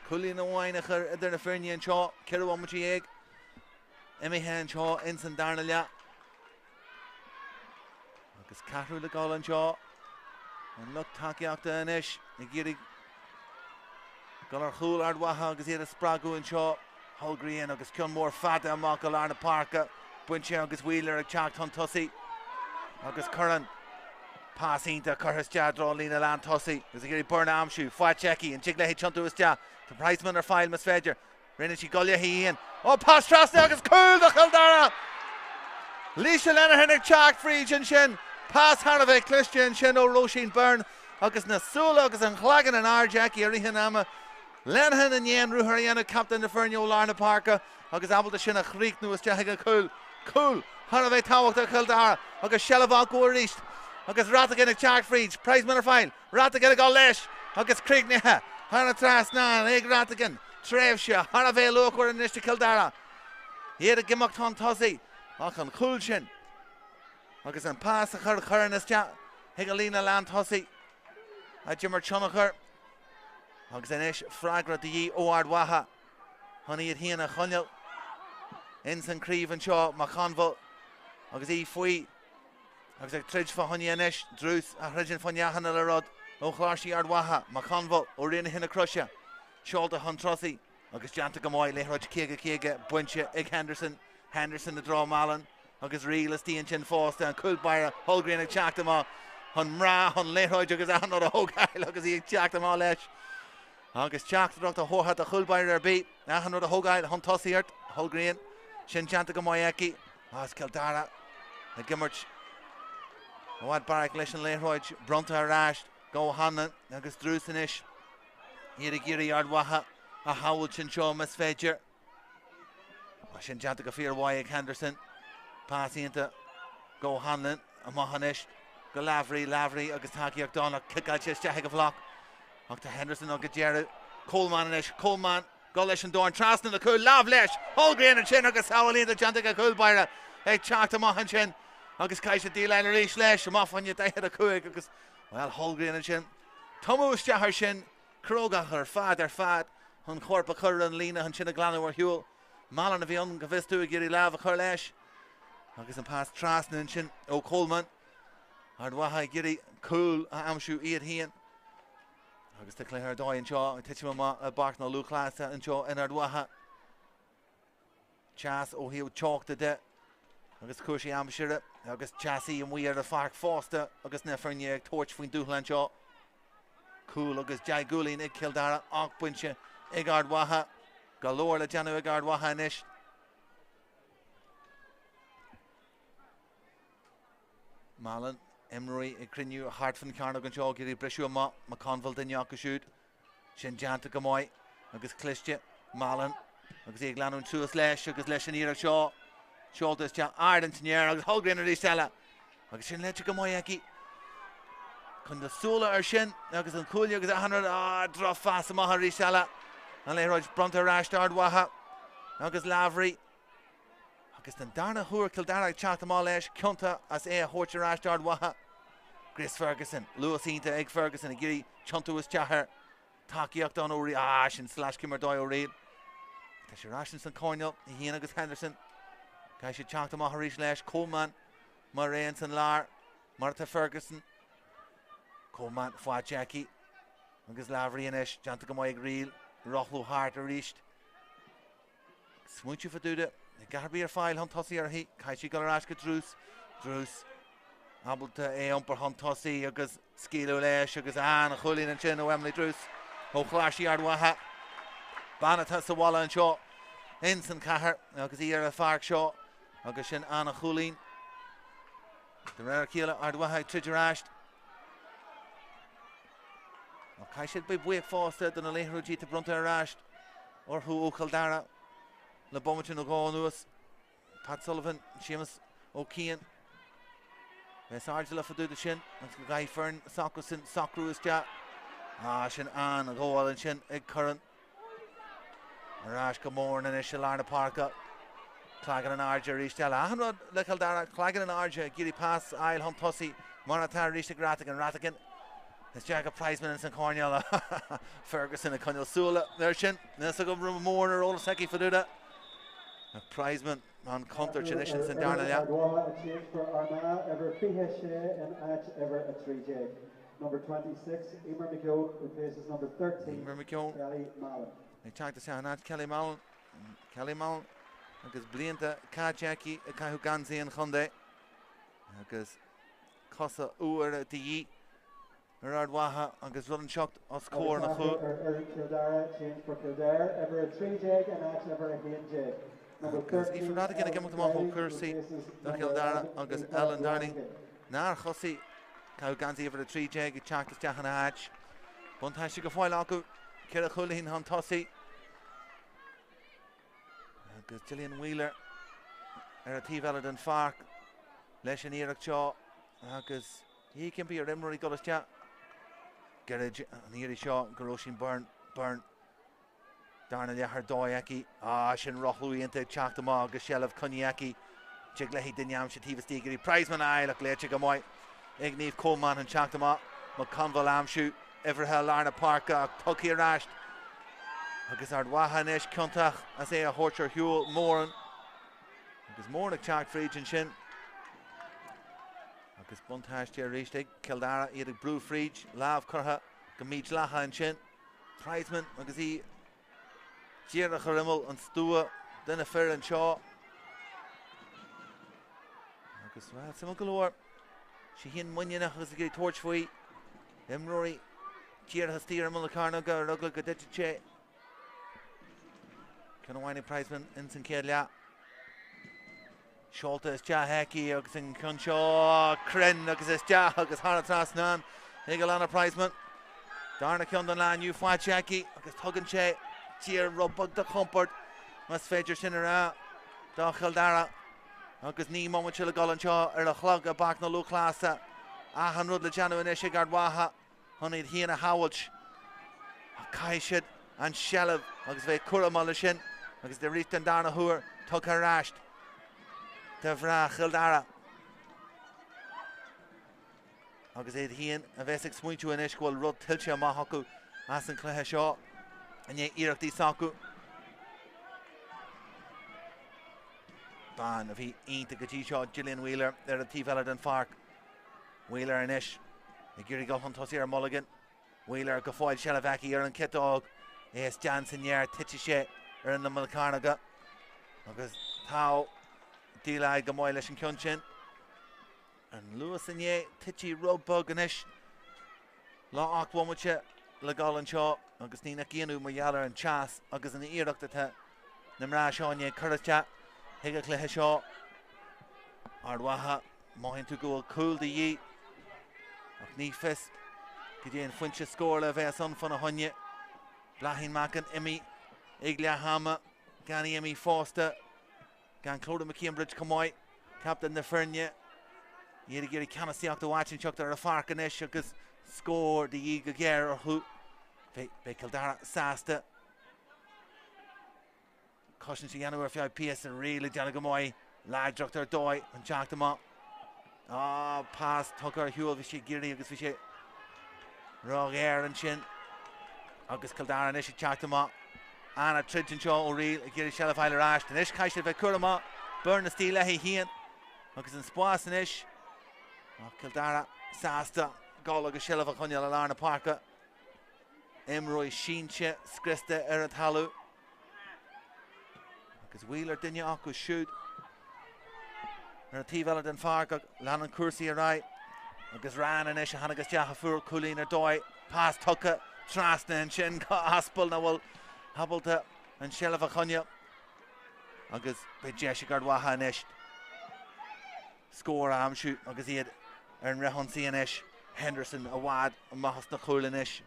cúilín amháin a chur idir na foirne anseo, 14 bhomaite imithe anseo ins an darna leath. Agus ceathrú le gabháil anseo. An lucht tacaíochta anois ag iarraidh dul ar chúl Ard Mhacha agus iad a spreagadh anseo. Hulgreen agus ceann mór fada amach go lár na páirce. Bainte agus Wheeler ag teacht chun tosaigh agus cuireann pas iontach curtha isteach i dtreo an líne lán tosaigh agus ag iarraidh Byrne a aimsiú. Faighte aici, an dtig léi tiontú isteach? Tá Priceman ar fáil más féidir. Rinne sí goile féin. Ó, pas trasna agus cúl do Chill Dara! Lisa Lenihan ag teacht fríd ansin. Pas thar a bheith cliste ansin ó Róisín Byrne agus na súile agus an cloigeann in airde aici i rith an ama. Lenihan i ndiaidh an ruathar a dhéanamh, captaen na foirne ó lár na páirce agus ábalta sin a chríochnú isteach ag an chúl. Cúl thar a bheith tábhachtach do Chill Dara agus seilbh acu arís agus Rhatigan ag teacht fríd. Priceman ar fáil. Rhatigan ag dul leis agus críochnaithe thar an trasnán ag Rhatigan. Tréimhse thar a bheith luachmhar anois do Chill Dara. Iad ag imeacht chun tosaigh ach an cúl sin agus an pas a chuir Curran isteach chuig an líne lán tosaigh a d'imir tionchar agus anois freagra de dhíth ó Ard Mhacha chun iad féin a choinneáil ins an craobh anseo. McConville agus í faoi Agus ag troid fá choinne anois, Druce a throideann fá choinne achan uile rud ó chláirsí Ard Mhacha, McConville ó Raon na Croise, seolta chun tosaigh agus déanta go maith, liathróid 50 50 bainte ag Henderson, Henderson i dtreo Mallon agus Reil istigh ansin fosta, an cúl báire Hulgreen ag teacht amach chun mná, chun liathróid agus achan rud a thógáil agus í ag teacht amach leis. Agus teachtaireacht a thabharfá do chúl báire ar bith, achan rud a thógáil chun tosaigh ort, Hulgreen, sin déanta go maith aici. As Cill Dara ag imirt i bhfad beairic leis an liathróid bronnta ar ais go Hanlon agus Druce anois. Iad ag iarraidh Ard Mhacha a shábháilt anseo más féidir. Tá sin déanta go fíormhaith ag Henderson. Pas iontach go Hanlon amach anois go Lavery, Lavery agus tacaíocht ann ach ciceáilte isteach ag an bhloc. Ach tá Henderson ann go deireadh. Coleman anois, Coleman Dul leis an dorn trasna na cúil, lámh leis! Hulgreen ansin agus sábháil iontach déanta ag an chúl báire ag teacht amach ansin agus caithfidh sé déileáil arís leis amach fá choinne 45 agus, bhuel, Hulgreen ansin. Tumadh isteach air sin, crógach ar fad ar fad chun corp a chur ar an líne ansin a ghlanadh ar shiúl. Mallon a bhí ann go bhfios dom ag iarraidh lámh a chur leis agus an pas trasna ansin ó Coleman. Ard Mhacha ag iarraidh cúl a aimsiú iad féin. Agus tá cluiche ar dóigh anseo ag titim amach i bPáirc na Lúthchleasa anseo in Ard Mhacha. Teas ó thaobh teochta de agus cúrsaí aimsire agus teasaí amuigh ar an pháirc fosta agus na foirne ag tabhairt faoin dúshlán seo. Cúl agus 10 gcúilín ag Cill Dara ach bainte ag Ard Mhacha. Go leor le déanamh ag Ard Mhacha anois. Mallon, imreoirí ag cruinniú thart fan chearnóg anseo ag iarraidh briseadh amach. McConville duine acu siúd. Sin déanta go maith agus cliste. Mallon agus í ag leanúint suas leis agus leis an iarracht seo. Seolta isteach ard ins an aer agus Hulgreen arís eile. Agus sin léite go maith aici. Chun na súile ar sin agus an cuaille agus achan rud. Ah, drochphas amach arís eile. An liathróid bronnta ar ais d'Ard Mhacha agus Lavery. Agus den darna huair Cill Dara ag teacht amach leis, ciontach as é a thabhairt ar ais d'Ard Mhacha. Grace Ferguson, luas iontach ag Ferguson ag iarraidh tiontú isteach air. Tacaíocht ann ó Reil. Ah, sin sleaschéim ar dóigh ó Reil. Tá sé ar ais ins an coirnéal, í féin agus Henderson. Caithfidh siad teacht amach arís leis. Coleman mar aon san lár, mar atá Ferguson. Coleman faighte aici agus Lavery anois déanta go maith ag Reil. Rothlú thart arís. Smaointiú fá dtaobh de. Níl a dhath ar bith ar fáil chun tosaigh uirthi. Caithfidh sí dul ar ais go Druce. Druce ábalta é a iompar chun tosaigh agus scaoileadh leis agus an-chúilín ansin ó Emily Druce ó Chláirsí Ard Mhacha. Bean atá sa bhaile anseo ins an chathair agus í ar an pháirc seo agus sin an-chúilín. De réir a chéile Ard Mhacha ag troid ar ais. Ach caithfidh siad bheith buíoch fosta do na liathróidí atá bronnta ar ais orthu ó Chill Dara le bomaite nó dhó anuas. Pat Sullivan, Séamus Ó Ciain. Bheith airdeallach fá dtaobh de sin agus go gcaithfidh foireann s'acusan socrú isteach. Ah, sin an-ghabháil ansin ag Curran. Ar ais go Moran anois i lár na páirce. Cloigeann in airde arís eile. Achan rud le Cill Dara, cloigeann in airde ag iarraidh pas a fháil chun tosaigh mar atá arís ag Ratigan. Ratigan isteach go Prizeman ins an choirnéal. Ferguson ag coinneáil súile air sin. Níl 'fhios agam raibh Moran ar eolas aici fá dtaobh de. Prizeman an chontúirt anois ins an darna leath. Ard Mhacha a change for Armagh, uimhir 26 in áit uimhir 13. Number 26, Emer McKeown replaces number 13, Emer McKeown Kelly Mallon. Ag teacht isteach in áit Kelly Mallon. Kelly Mallon agus blianta caite aici ag caitheamh geansaí an chontae agus cosa úra de dhíth ar Ard Mhacha agus rud inteacht os comhair Agus na athrú chúil. ar fhoireann Chill Dara, change for Kildare, uimhir 13 in áit uimhir 11. Number Agus Aoife 13, Ratigan ag Ellen imeacht amach ó Daly chúrsaí replaces do number Chill Dara 11, agus Aoife Ellen Darling Ratigan. nár thosaigh caitheamh geansaí uimhir 13 ag teacht isteach ina háit. Buntáiste go fóill acu, 4 chúilín chun tosaigh. Agus Gillian Wheeler ar an taobh eile den pháirc leis an iarracht seo agus í ag impí ar imreoirí dul isteach. Gairid an iarraidh seo go Róisín Byrne. Byrne Darna leath ar dóigh aici. Ah, sin rothlú iontach ag teacht amach agus seilbh coinnithe aici. Tig léi duine a aimsiú taobh istigh go dtí Prizeman a fháil ach léite go maith ag Niamh Coleman an teacht amach. McConville a aimsiú, uimhreacha i lár na páirce ach tugtha ar ais agus Ard Mhacha anois ciontach as é a thabhairt ar shiúl. Moran agus Moran ag teacht fríd ansin. Agus buntáiste arís ag Cill Dara, iad ag brú fríd, lámh curtha go mídhleathach ansin. Prizeman agus í díreach ar imeall an stua de na fir anseo. Agus well, suimiúil go leor, sí féin muiníneach agus ag iarraidh tabhairt faoi imreoirí díreach istigh ar imeall na cearnóige ar eagla go dtitfeadh sé. Ceann amháin ag Prizeman ins an chéad leath. Seolta isteach aici agus an ceann seo cruinn agus isteach agus thar an trasnán ag Alana Prizeman. Darna ceann den lá inniu faighte aici agus tugann sé tír rud beag de chompord, más féidir sin a rá, do Chill Dara. Agus 9 mbomaite le dul anseo ar an chlog i bPáirc na Lúthchleasa. Achan rud le déanamh anois ag Ard Mhacha. chun iad féin a shábhailt ach caithfidh siad an tseilbh agus bheith cúramach leis sin agus arís den darna huair tugtha ar ais do mhná Chill Dara. Agus iad féin a bheas ag smaointiú anois go bhfuil rud tuillte amach acu as an chluiche seo i ndiaidh iarrachtaí s'acu. Bean a bhí iontach go dtí seo, Gillian Wheeler ar an taobh eile den pháirc. Wheeler anois ag iarraidh dul chun tosaigh ar Mulligan. Wheeler go fóill seilbh aici ar an chiotóg. É isteach san aer, titfidh sé ar an imeall cearnóige. Agus tá déileáil go maith leis an ceann sin. An luas inné, titfidh rud beag anois. Le 8 bhomaite le dul anseo agus ní nach ionadh mar gheall ar an teas agus an iarracht atá na mná seo i ndiaidh cur isteach chuig an chluiche seo. Ard Mhacha. Mothaíonn tú go bhfuil cúl de dhíth ach ní fios cad é an phointe scórála a bheas ann fána choinne. Bláithín Mackin imithe ag leath ama, gan í imithe fosta, gan Clodagh McCambridge chomh maith, captaen na foirne. Iad ag iarraidh ceannasaíocht áit inteacht ar an pháirc anois agus scór de dhíth go géar orthu. Beidh Cill Dara sásta. Cosaint a dhéanamh ar feadh píosa, Reil ag déanamh go maith, láidreacht ar dóigh, an teacht amach. Ah, pas tugtha ar shiúl, bhí sé ag iarraidh agus bhí sé róghéar ansin. Agus Cill Dara anois ag teacht amach. An-troid anseo ó Riail ag iarraidh seilbh a fháil ar ais. Anois caithfidh siad bheith cúramach. Byrne istigh léi féin agus an spás anois. Ach Cill Dara sásta dul agus seilbh a choinneáil i lár na páirce. Imreoir sínte scriosta ar an talamh. Agus Wheeler duine acu siúd ar an taobh eile den pháirc ach leanann cúrsaí ar aghaidh. Agus Ryan anois a tháinig isteach a fuair cúilín ar dóigh. Pas tugtha trasna ansin go Aspal nach bhfuil ábalta an tseilbh a choinneáil. Agus beidh deis ag Ard Mhacha anois scór a aimsiú agus iad ar an fhrithionsaí anois. Henderson i bhfad amach as na cúil anois.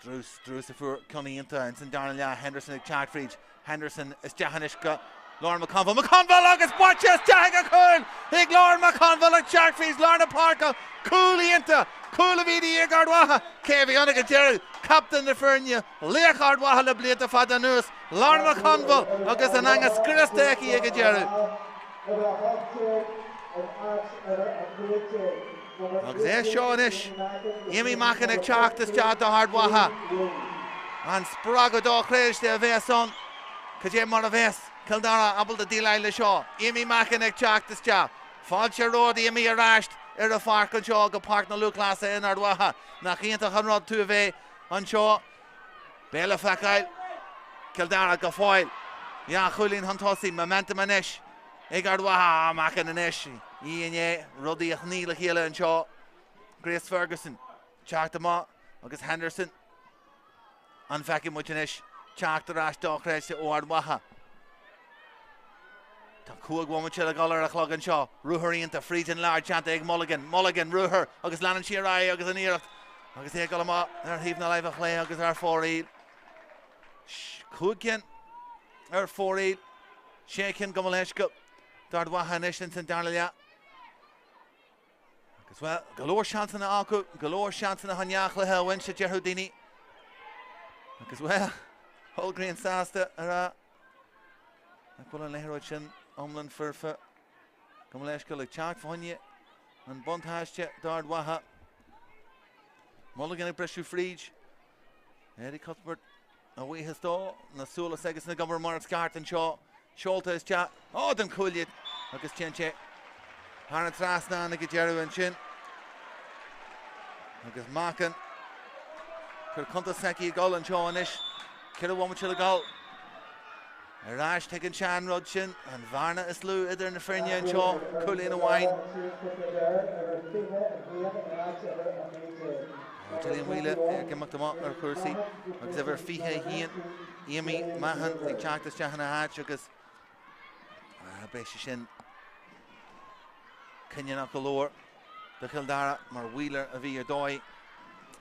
Druce, Druce a fuair ceann iontach ins an darna leath, Henderson ag teacht fríd, Henderson isteach anois go Lauren McConville, McConville agus buailte isteach ag an chúl ag Lauren McConville ag teacht fríd lár na páirce, cúl iontach, cúl a bhí de dhíth ag Ard Mhacha, cé a bhí ann ag an deireadh? Captaen na foirne, laoch Ard Mhacha le blianta fada anuas, Lauren McConville agus an eanga scriosta aici ag an deireadh. Agus é seo anois, Amy Mackin ag teacht isteach do Ard Mhacha. An spreagadh dochreidte a bheas ann. Cad é mar a bheas Cill Dara ábalta déileáil le seo. Amy Mackin ag teacht isteach. Fáilte romhat Amy ar ais ar an pháirc anseo go Páirc na Lúthchleasa in Ard Mhacha. Nach iontach an rud tú a bheith anseo. Beidh le feiceáil. Cill Dara go fóill. Dhá chúilín chun tosaigh. Momentum anois ag Ard Mhacha. Mackin anois. Í i ndiaidh rudaí a shnoí le chéile anseo. Grace Ferguson. Teacht amach agus Henderson. An bhfeicfidh muid anois teacht ar ais dochreidte ó Ard Mhacha? Tá 5 bhomaite le dhul ar an chlog anseo. Ruathar iontach fríd an lár déanta ag Mulligan. Mulligan, ruathar agus leanann sí ar aghaidh agus an iarracht agus é ag dul amach ar thaobh na láimhe chlé agus ar fóraoil. 5 cinn ar fóraoil. 6 cinn gabh mo leithscéal d'Ard Mhacha anois ins an darna leath. Agus bhuel, go leor seansanna acu, go leor seansanna chun dea-chluiche a bhaint, a déarfadh daoine. Agus bhuel, Hulgreen sásta a rá nach bhfuil an liathróid sin iomlán foirfe. Gabh mo leithscéal ag teacht fá choinne an buntáiste d'Ard Mhacha. Mulligan ag briseadh fríd. Eddie Cuthbert a bhuíochas dó, na súile s'aigesan ag obair mar is ceart anseo. Seolta isteach ó don chúile agus téann sé thar an trasnán ag an deireadh ansin. Agus Mackin cur cuntas s'aici ag dul anseo anois. 4 bhomaite le dul. Ar ais chuig an seanrud sin, an bhearna is lú idir na foirne anseo, cúilín amháin. Gillian Whelan ag imeacht amach ar chúrsaí agus uimhir 21, Amy Mahon ag teacht isteach ina háit agus beidh sé sin cinniúnach go leor do Chill Dara mar Wheeler a bhí ar dóigh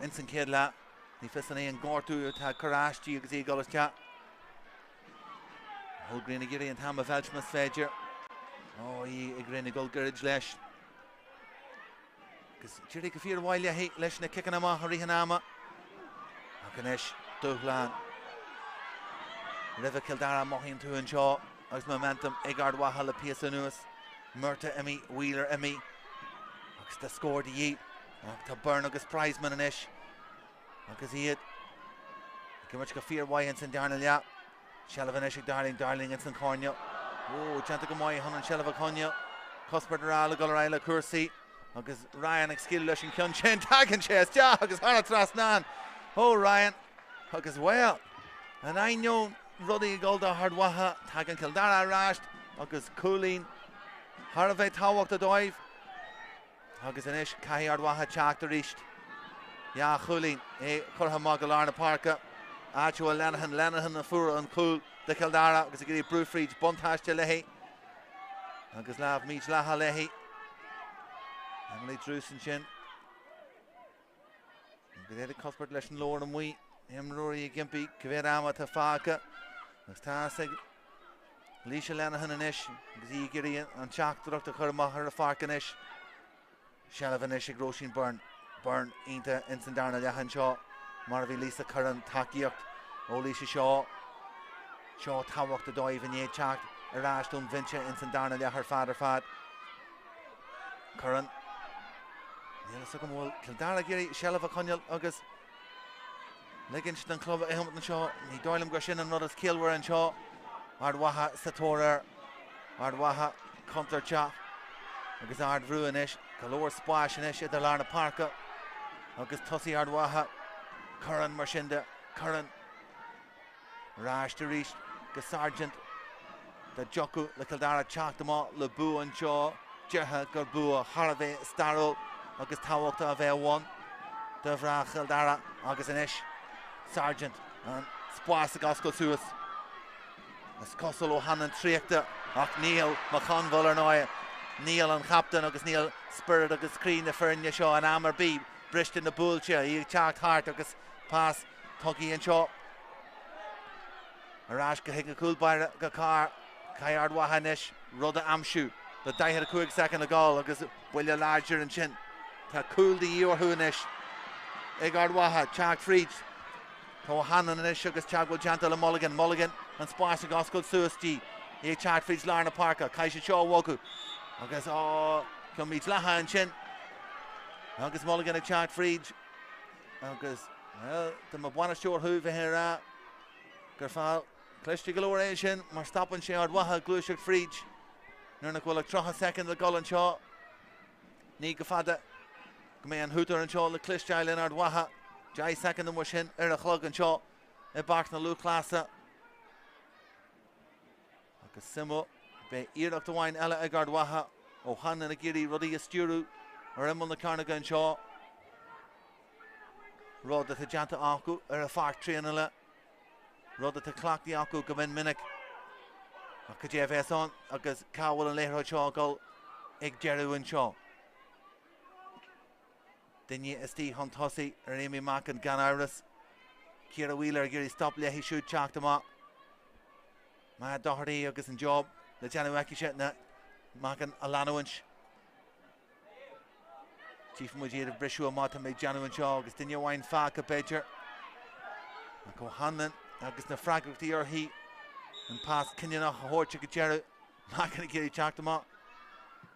ins an chéad leath. Ní fios an é an gortú atá ag cur aisti agus í ag dul isteach. Hulgreen ag iarraidh an t-am a mheilt más féidir. Ó, í ag rinn ag dul gairid leis. Agus d'éirigh go fíormhaith léi leis na ciceanna amach i rith an ama. Ach anois, dúshlán roimhe Cill Dara, mothaíonn tú anseo agus momentum ag Ard Mhacha le píosa anuas. Murtagh imithe, Wheeler imithe agus tá scór de dhíth. Ach tá Byrne agus Prizeman anois agus iad ag imirt go fíormhaith ins an darna leath. Seilbh anois ag Darling, Darling ins an choirnéal. Ó, déanta go maith chun an seilbh a choinneáil. Cuthbert ar fháil ag dul ar aghaidh le cúrsaí agus Ryan ag scaoileadh leis an cheann sin. Tagann sé isteach agus thar an trasnán. Ó, Ryan agus bhuel, in ainneoin rudaí ag dul do Ard Mhacha, tagann Cill Dara ar ais agus cúilín thar a bheith tábhachtach dóibh. Agus anois caithfidh Ard Mhacha teacht arís. Dhá chúilín, é curtha amach go lár na páirce. Áit a bhfuil Lenihan, Lenihan a fuair an cúl do Chill Dara agus ag iarraidh brú fríd, buntáiste léi. Agus lámh mídhleathach léi. Emily Druce ansin. Agus Eddie Cuthbert leis an leabhar amuigh. Imreoirí ag impí cá mhéad ama atá fágtha. Agus tá ag Lisa Lenihan anois agus í ag iarraidh an teachtaireacht a chur amach ar an pháirc anois. Seilbh anois ag Róisín Byrne. Byrne iontach ins an darna leath anseo mar a bhí Lisa Curran tacaíocht ó Lisa Shaw. Seo tábhachtach dóibh i ndiaidh teacht ar ais ón bhinse ins an darna leath ar fad ar fad. Curran. Níl a fhios agam bhfuil Cill Dara ag iarraidh seilbh a choinneáil agus. Ligint don chlub a imeacht anseo, ní dóigh liom gur sin an rud is ciallmhaire anseo. Ard Mhacha sa tóir air. Ard Mhacha contúirteach agus ardbhrú anois. Go leor spáis anois idir lár na páirce agus tosaí Ard Mhacha. Curran mar sin de. Curran ar ais arís go Sargent. Dá dtiocfadh le Cill Dara teacht amach le bua anseo, déarfá gur bua thar a bheith stairiúil agus tábhachtach a bheadh ann do mhná Chill Dara agus anois Sargent an spás ag oscailt suas. Is cosúil O'Hanlon traochta ach níl McConville ar ndóigh. Níl an chaptaen agus níl spiorad agus croí na foirne seo in am ar bith briste na buailte, í ag teacht thart agus pas tugtha anseo ar ais go chuig an chúl báire go Carr. Caithfidh Ard Mhacha anois rud a aimsiú le 45 soicind le gabháil agus buille láidir ansin. Tá cúl de dhíth orthu anois ag Ard Mhacha teacht fríd. Tá O'Hanlon anois agus teagmháil déanta le Mulligan. Mulligan an spás ag oscailt suas di. Í ag teacht fríd lár na páirce. Caithfidh siad seo a bhogadh. Agus á, ceann mídhleathach ansin. Agus Mulligan ag teacht fríd. Agus, bhuel, dá mba bainisteoir thú bheifeá ag rá gur feall cliste go leor é sin mar stopann sé Ard Mhacha ag gluaiseacht fríd nuair nach bhfuil ach 30 soicind le dul anseo. Ní go fada go mbeidh an hútar anseo le cloisteáil in Ard Mhacha. 10 soicind amuigh sin ar an chlog anseo i bPáirc na Lúthchleasa. Agus suimiúil, beidh iarracht amháin eile ag Ard Mhacha O'Hanlon ag iarraidh rudaí a stiúradh ar imeall na cearnóige anseo. Rud atá déanta acu ar an pháirc traenála. Rud atá cleachtaithe acu go mion minic. Ach cad é a bheas ann agus cá bhfuil an liathróid seo ag dul ag deireadh anseo? Duine istigh chun tosaigh ar Amy Mackin gan amhras. Ciara Wheeler ag iarraidh stop léi siúd teacht amach. Matt Doherty agus an job le déanamh aici ná Mackin a leanúint. Tchífidh muid iad ag briseadh amach tá mé ag déanamh anseo agus duine amháin fágtha b'fhéidir. Ach O'Hanlon agus na freagrachtaí uirthi an pas cinniúnach a thabhairt ag an deireadh. Mackin ag iarraidh teacht amach.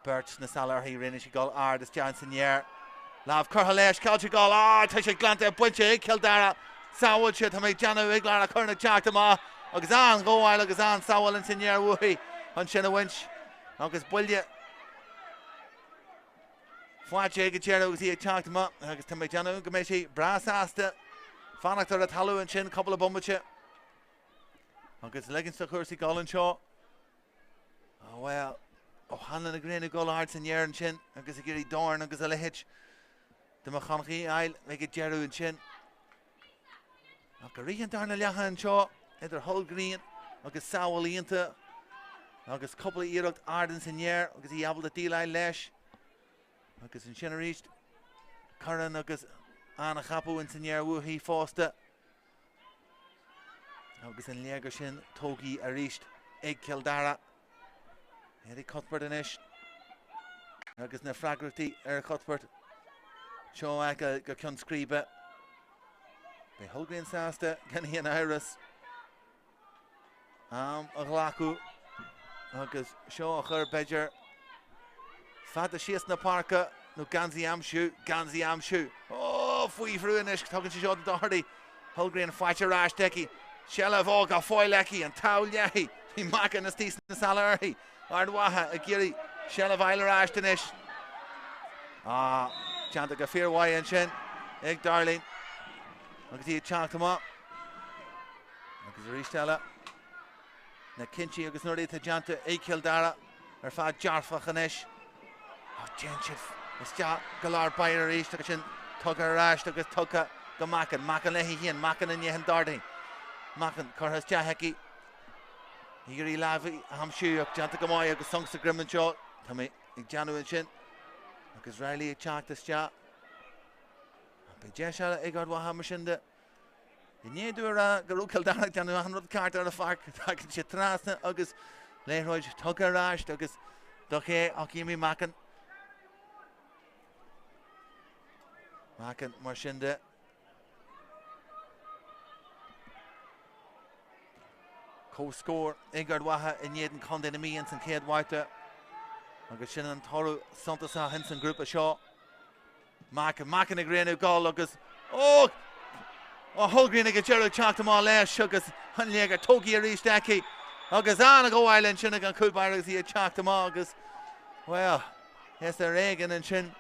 Beirt sna sála uirthi, rinne sí dul ard isteach san aer. Lámh curtha leis, caillte ag dul, ah, tá sé glanta bainte ag Cill Dara. Sábháilte, tá mé ag déanamh ag Lara Curran ag teacht amach agus an-ghabháil agus an-sábháil ins an aer uaithi ansin a bhaint agus buille Faighte ag an deireadh agus í ag teacht amach agus tá mé ag déanamh go mbeidh sí breá sásta fanacht ar an talamh ansin cúpla bomaite agus ligint do chúrsaí dul anseo. Oh well, O'Hanlon ag rith ag dul ard san aer ansin agus ag iarraidh dorn agus a leithéid de McConaughey a fháil ag an deireadh ansin. Ach i rith an darna leatha anseo idir Hulgreen agus sábháil iontach agus cúpla iarracht ard ins an aer agus í ábalta déileáil leis. Agus ansin arís Curran agus an-chapadh ins an aer uaithi fosta. Agus an léagar sin tógtha arís ag Cill Dara. Eddie Cuthbert anois agus na freagrachtaí ar Cuthbert. Seo aice go ceann scríbe. Beidh Hulgreen sásta gan aon amhras am a ghlacadh agus seo a chur b'fhéidir fada síos na páirce nó geansaí a aimsiú, geansaí a aimsiú. Ó, faoi bhrú anois, tugann sé seo do Doherty. Hulgreen faighte ar ais aici. Seilbh ó go fóill aici, an t-ádh léi. Bhí Mackin istigh sna sála uirthi. Ard Mhacha ag iarraidh seilbh a fháil ar ais anois. Ah, déanta go fíormhaith ansin ag Darlene. Agus í ag teacht amach. Agus arís eile, na cinntí agus na rudaí atá déanta ag Cill Dara ar fad dearfach anois. Ach téann siad isteach go lár báire arís agus sin tugtha ar ais agus tugtha go Mackin. Mackin léi féin, Mackin i ndiaidh Doherty. Mackin curtha isteach aici. Ag iarraidh lámh a aimsiú ach déanta go maith agus sonc sa droim anseo. Tá mé ag déanamh ansin agus Riley ag teacht isteach. Beidh deis eile ag Ard Mhacha mar sin de. I ndiaidh dóibh a rá go raibh Cill Dara ag déanamh achan rud ceart ar an pháirc, tagann siad trasna agus liathróid tugtha ar ais agus do ché ach Amy Mackin. Mackin mar sin de. Comhscór ag Ard Mhacha in éadan Contae na Mí ins an chéad bhabhta agus sin an toradh suntasach ins an grúpa seo. Mackin, Mackin ag rianú gol agus ó! Ó Hulgreen ag an deireadh teacht amach leis agus an liathróid tógtha arís aici agus an-ghabháil ansin ag an chúl báire agus í ag teacht amach agus, bhuel, is ar éigean ansin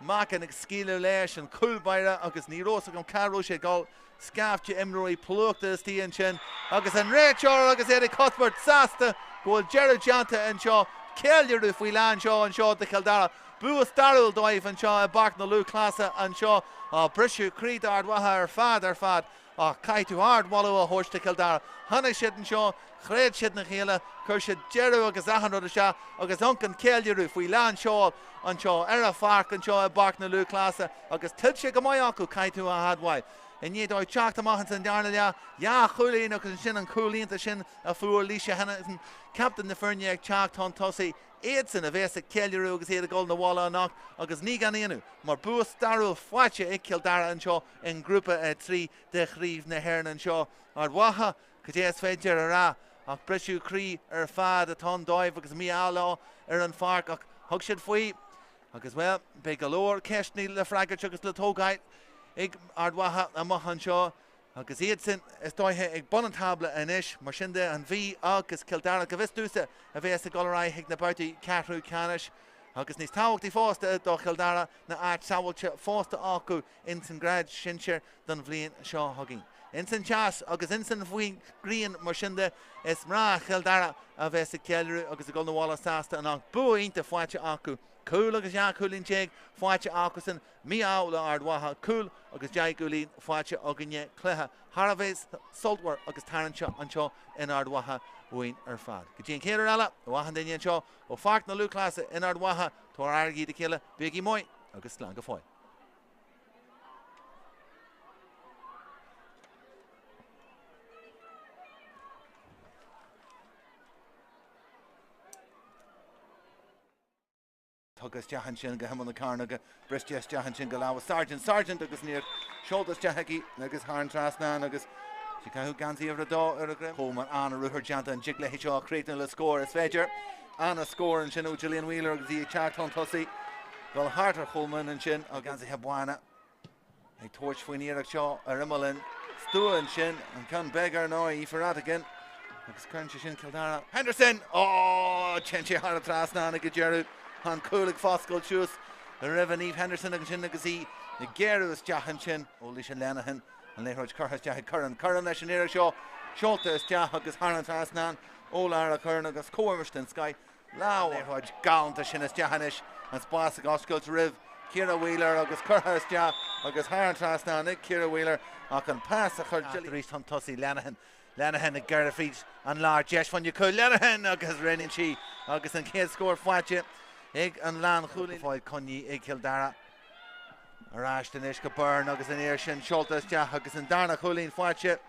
Macken ag scaoileadh leis an chúl báire agus ní raibh fhios agam cá raibh sé ag dul. Scaifte imreoirí plúchta istigh ansin agus an réiteoir agus Eddie Cuthbert sásta go bhfuil deireadh déanta anseo. Ceiliúradh faoi lán seoil anseo do Chill Dara. Bua stairiúil dóibh anseo i bPáirc na Lúthchleasa anseo. Briseadh croí d'Ard Mhacha ar fad ar fad ach caithfidh tú ardmholadh a thabhairt do Chill Dara. Tháinig siad anseo, chreid siad ina chéile, chuir siad deireadh agus achan rud isteach agus amharc an ceiliúradh faoi lán seoil anseo ar an pháirc anseo i bPáirc na Lúthchleasa agus tuillte go maith acu, caithfidh tú a admháil. I ndiaidh dóibh teacht amach ins an darna leath, dhá chúilín agus ansin an cúl iontach sin a fuair Lisa Henderson, captaen na foirne ag teacht chun tosaigh. Iadsan a bheas ag ceiliúradh agus iad ag dul 'na bhaile anocht agus ní gan ionadh mar bua stairiúil faighte ag Cill Dara anseo i nGrúpa 3 de Chraobh na hÉireann anseo. Ard Mhacha, cad é is féidir a rá ach briseadh croí ar fad atá ann dóibh agus mí-ádh leo ar an pháirc ach thug siad faoi agus, bhuel, beidh go leor ceisteanna le freagairt agus le tógáil ag Ard Mhacha amach anseo. Agus iadsan, is dóiche, ag bun an tábla anois. Mar sin de, an Mhí agus Cill Dara, go bhfios domhsa, a bheas ag dul ar aghaidh chuig na babhtaí ceathrú ceannais. Agus níos tábhachtaí fosta do Chill Dara ná áit sábháilte fosta acu ins an grád sinsir don bhliain seo chugainn. Ins an teas agus ins an ghrian, mar sin de, is mná Chill Dara a bheas ag ceiliúradh agus ag dul 'na bhaile sásta anocht. Bua iontach faighte acu. Cúl agus 12 cúilín faighte acusan. Mí-ádh le Ard Mhacha, cúl agus 10 gcúilín faighte againne, cluiche thar a bheith sultmhar agus tarraingteach anseo in Ard Mhacha uainn ar fad. Go dtí an chéad uair eile, ó achan duine anseo ó Pháirc na Lúthchleasa in Ard Mhacha, tabhair aire dá chéile, bígí maith agus slán go fóill. Tugtha isteach ansin go himeall na cearnóige, briste isteach ansin go lámha Sargent, Sargent agus níor seolta isteach aici agus thar an trasnán agus sí ag caitheamh geansaí uimhir 2 ar a dhroim. Coleman an-ruathar déanta an dtig léi seo a chríochnú le scór is féidir. An-scór ansin ó Gillian Wheeler agus í ag teacht chun tosaigh. Dul thart ar Choleman ansin agus geansaithe bána. Ag tabhairt faoin iarracht seo ar imeall an stua ansin, an ceann beag ar ndóigh, Aoife Rhatigan, agus cuireann sé sin Cill Dara. Henderson! Ó! Téann sé thar an trasnán ag an deireadh. Tá an cúl ag foscailt suas roimh Niamh Henderson ansin agus í ag géarú isteach ansin ó Lisa Lenihan. An liathróid curtha isteach ag Curran. Curran leis an iarracht seo seolta isteach agus thar an trasnán ó Lara Curran agus comhimirt den scoith. Liathróid galánta sin isteach anois, an spás ag oscailt roimh Ciara Wheeler agus curtha isteach agus thar an trasnán ag Ciara Wheeler ach an pas a chur arís chun tosaigh Lenihan. Lenihan ag gearradh fríd an lár, deis fá choinne cúl Lenihan agus rinne sí agus an chéad scór faighte ag an lánchúlaí. Fáil coinnithe ag Cill Dara. Ar ais anois go Byrne agus an iarraidh sin seolta isteach agus an darna chúilín faighte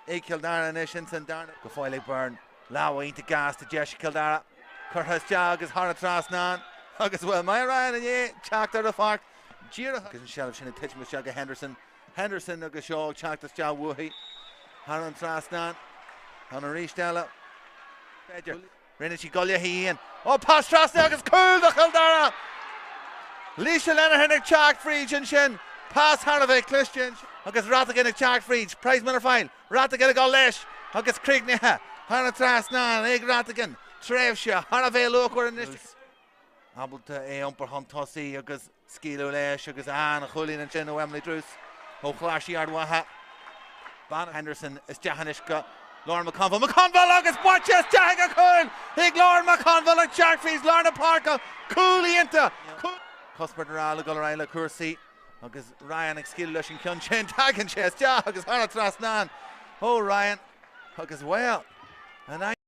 ag Cill Dara anois ins an darna. Go fóill ag Byrne. Lámh iontach gasta deis Cill Dara curtha isteach agus thar an trasnán agus bhuel Maia Ryan i ndiaidh teacht ar an pháirc díreach agus an seilbh sin ag titim isteach go Henderson. Henderson agus seo ag teacht isteach uaithi thar an trasnán. An arís eile. B'fhéidir. Rinne sí go léi féin. Ó pas trasna agus cúl do Chill Dara! Lisa Lenihan ag teacht fríd ansin. Pas thar a bheith cliste ansin. Agus Rhatigan ag teacht fríd. Price Miller File. Rhatigan ag dul leis agus críochnaithe thar an trasnán ag Rhatigan. Tréimhse thar a bheith luachmhar anois. Ábalta é a iompar chun tosaigh agus scaoileadh leis agus an-chúilín ansin ó Emily Druce ó Chláirsí Ard Mhacha. Bean Henderson isteach anois go Lauren McConville. McConville agus buailte isteach ag an chúl ag Lauren McConville ag teacht fríd lár na páirce. Cúl iontach. Cuthbert ar fháil ag dul ar aghaidh le cúrsaí. Agus Ryan ag scaoileadh leis an cheann sin, tagann sé isteach agus thar an trasnán ó Ryan agus bhuel, an.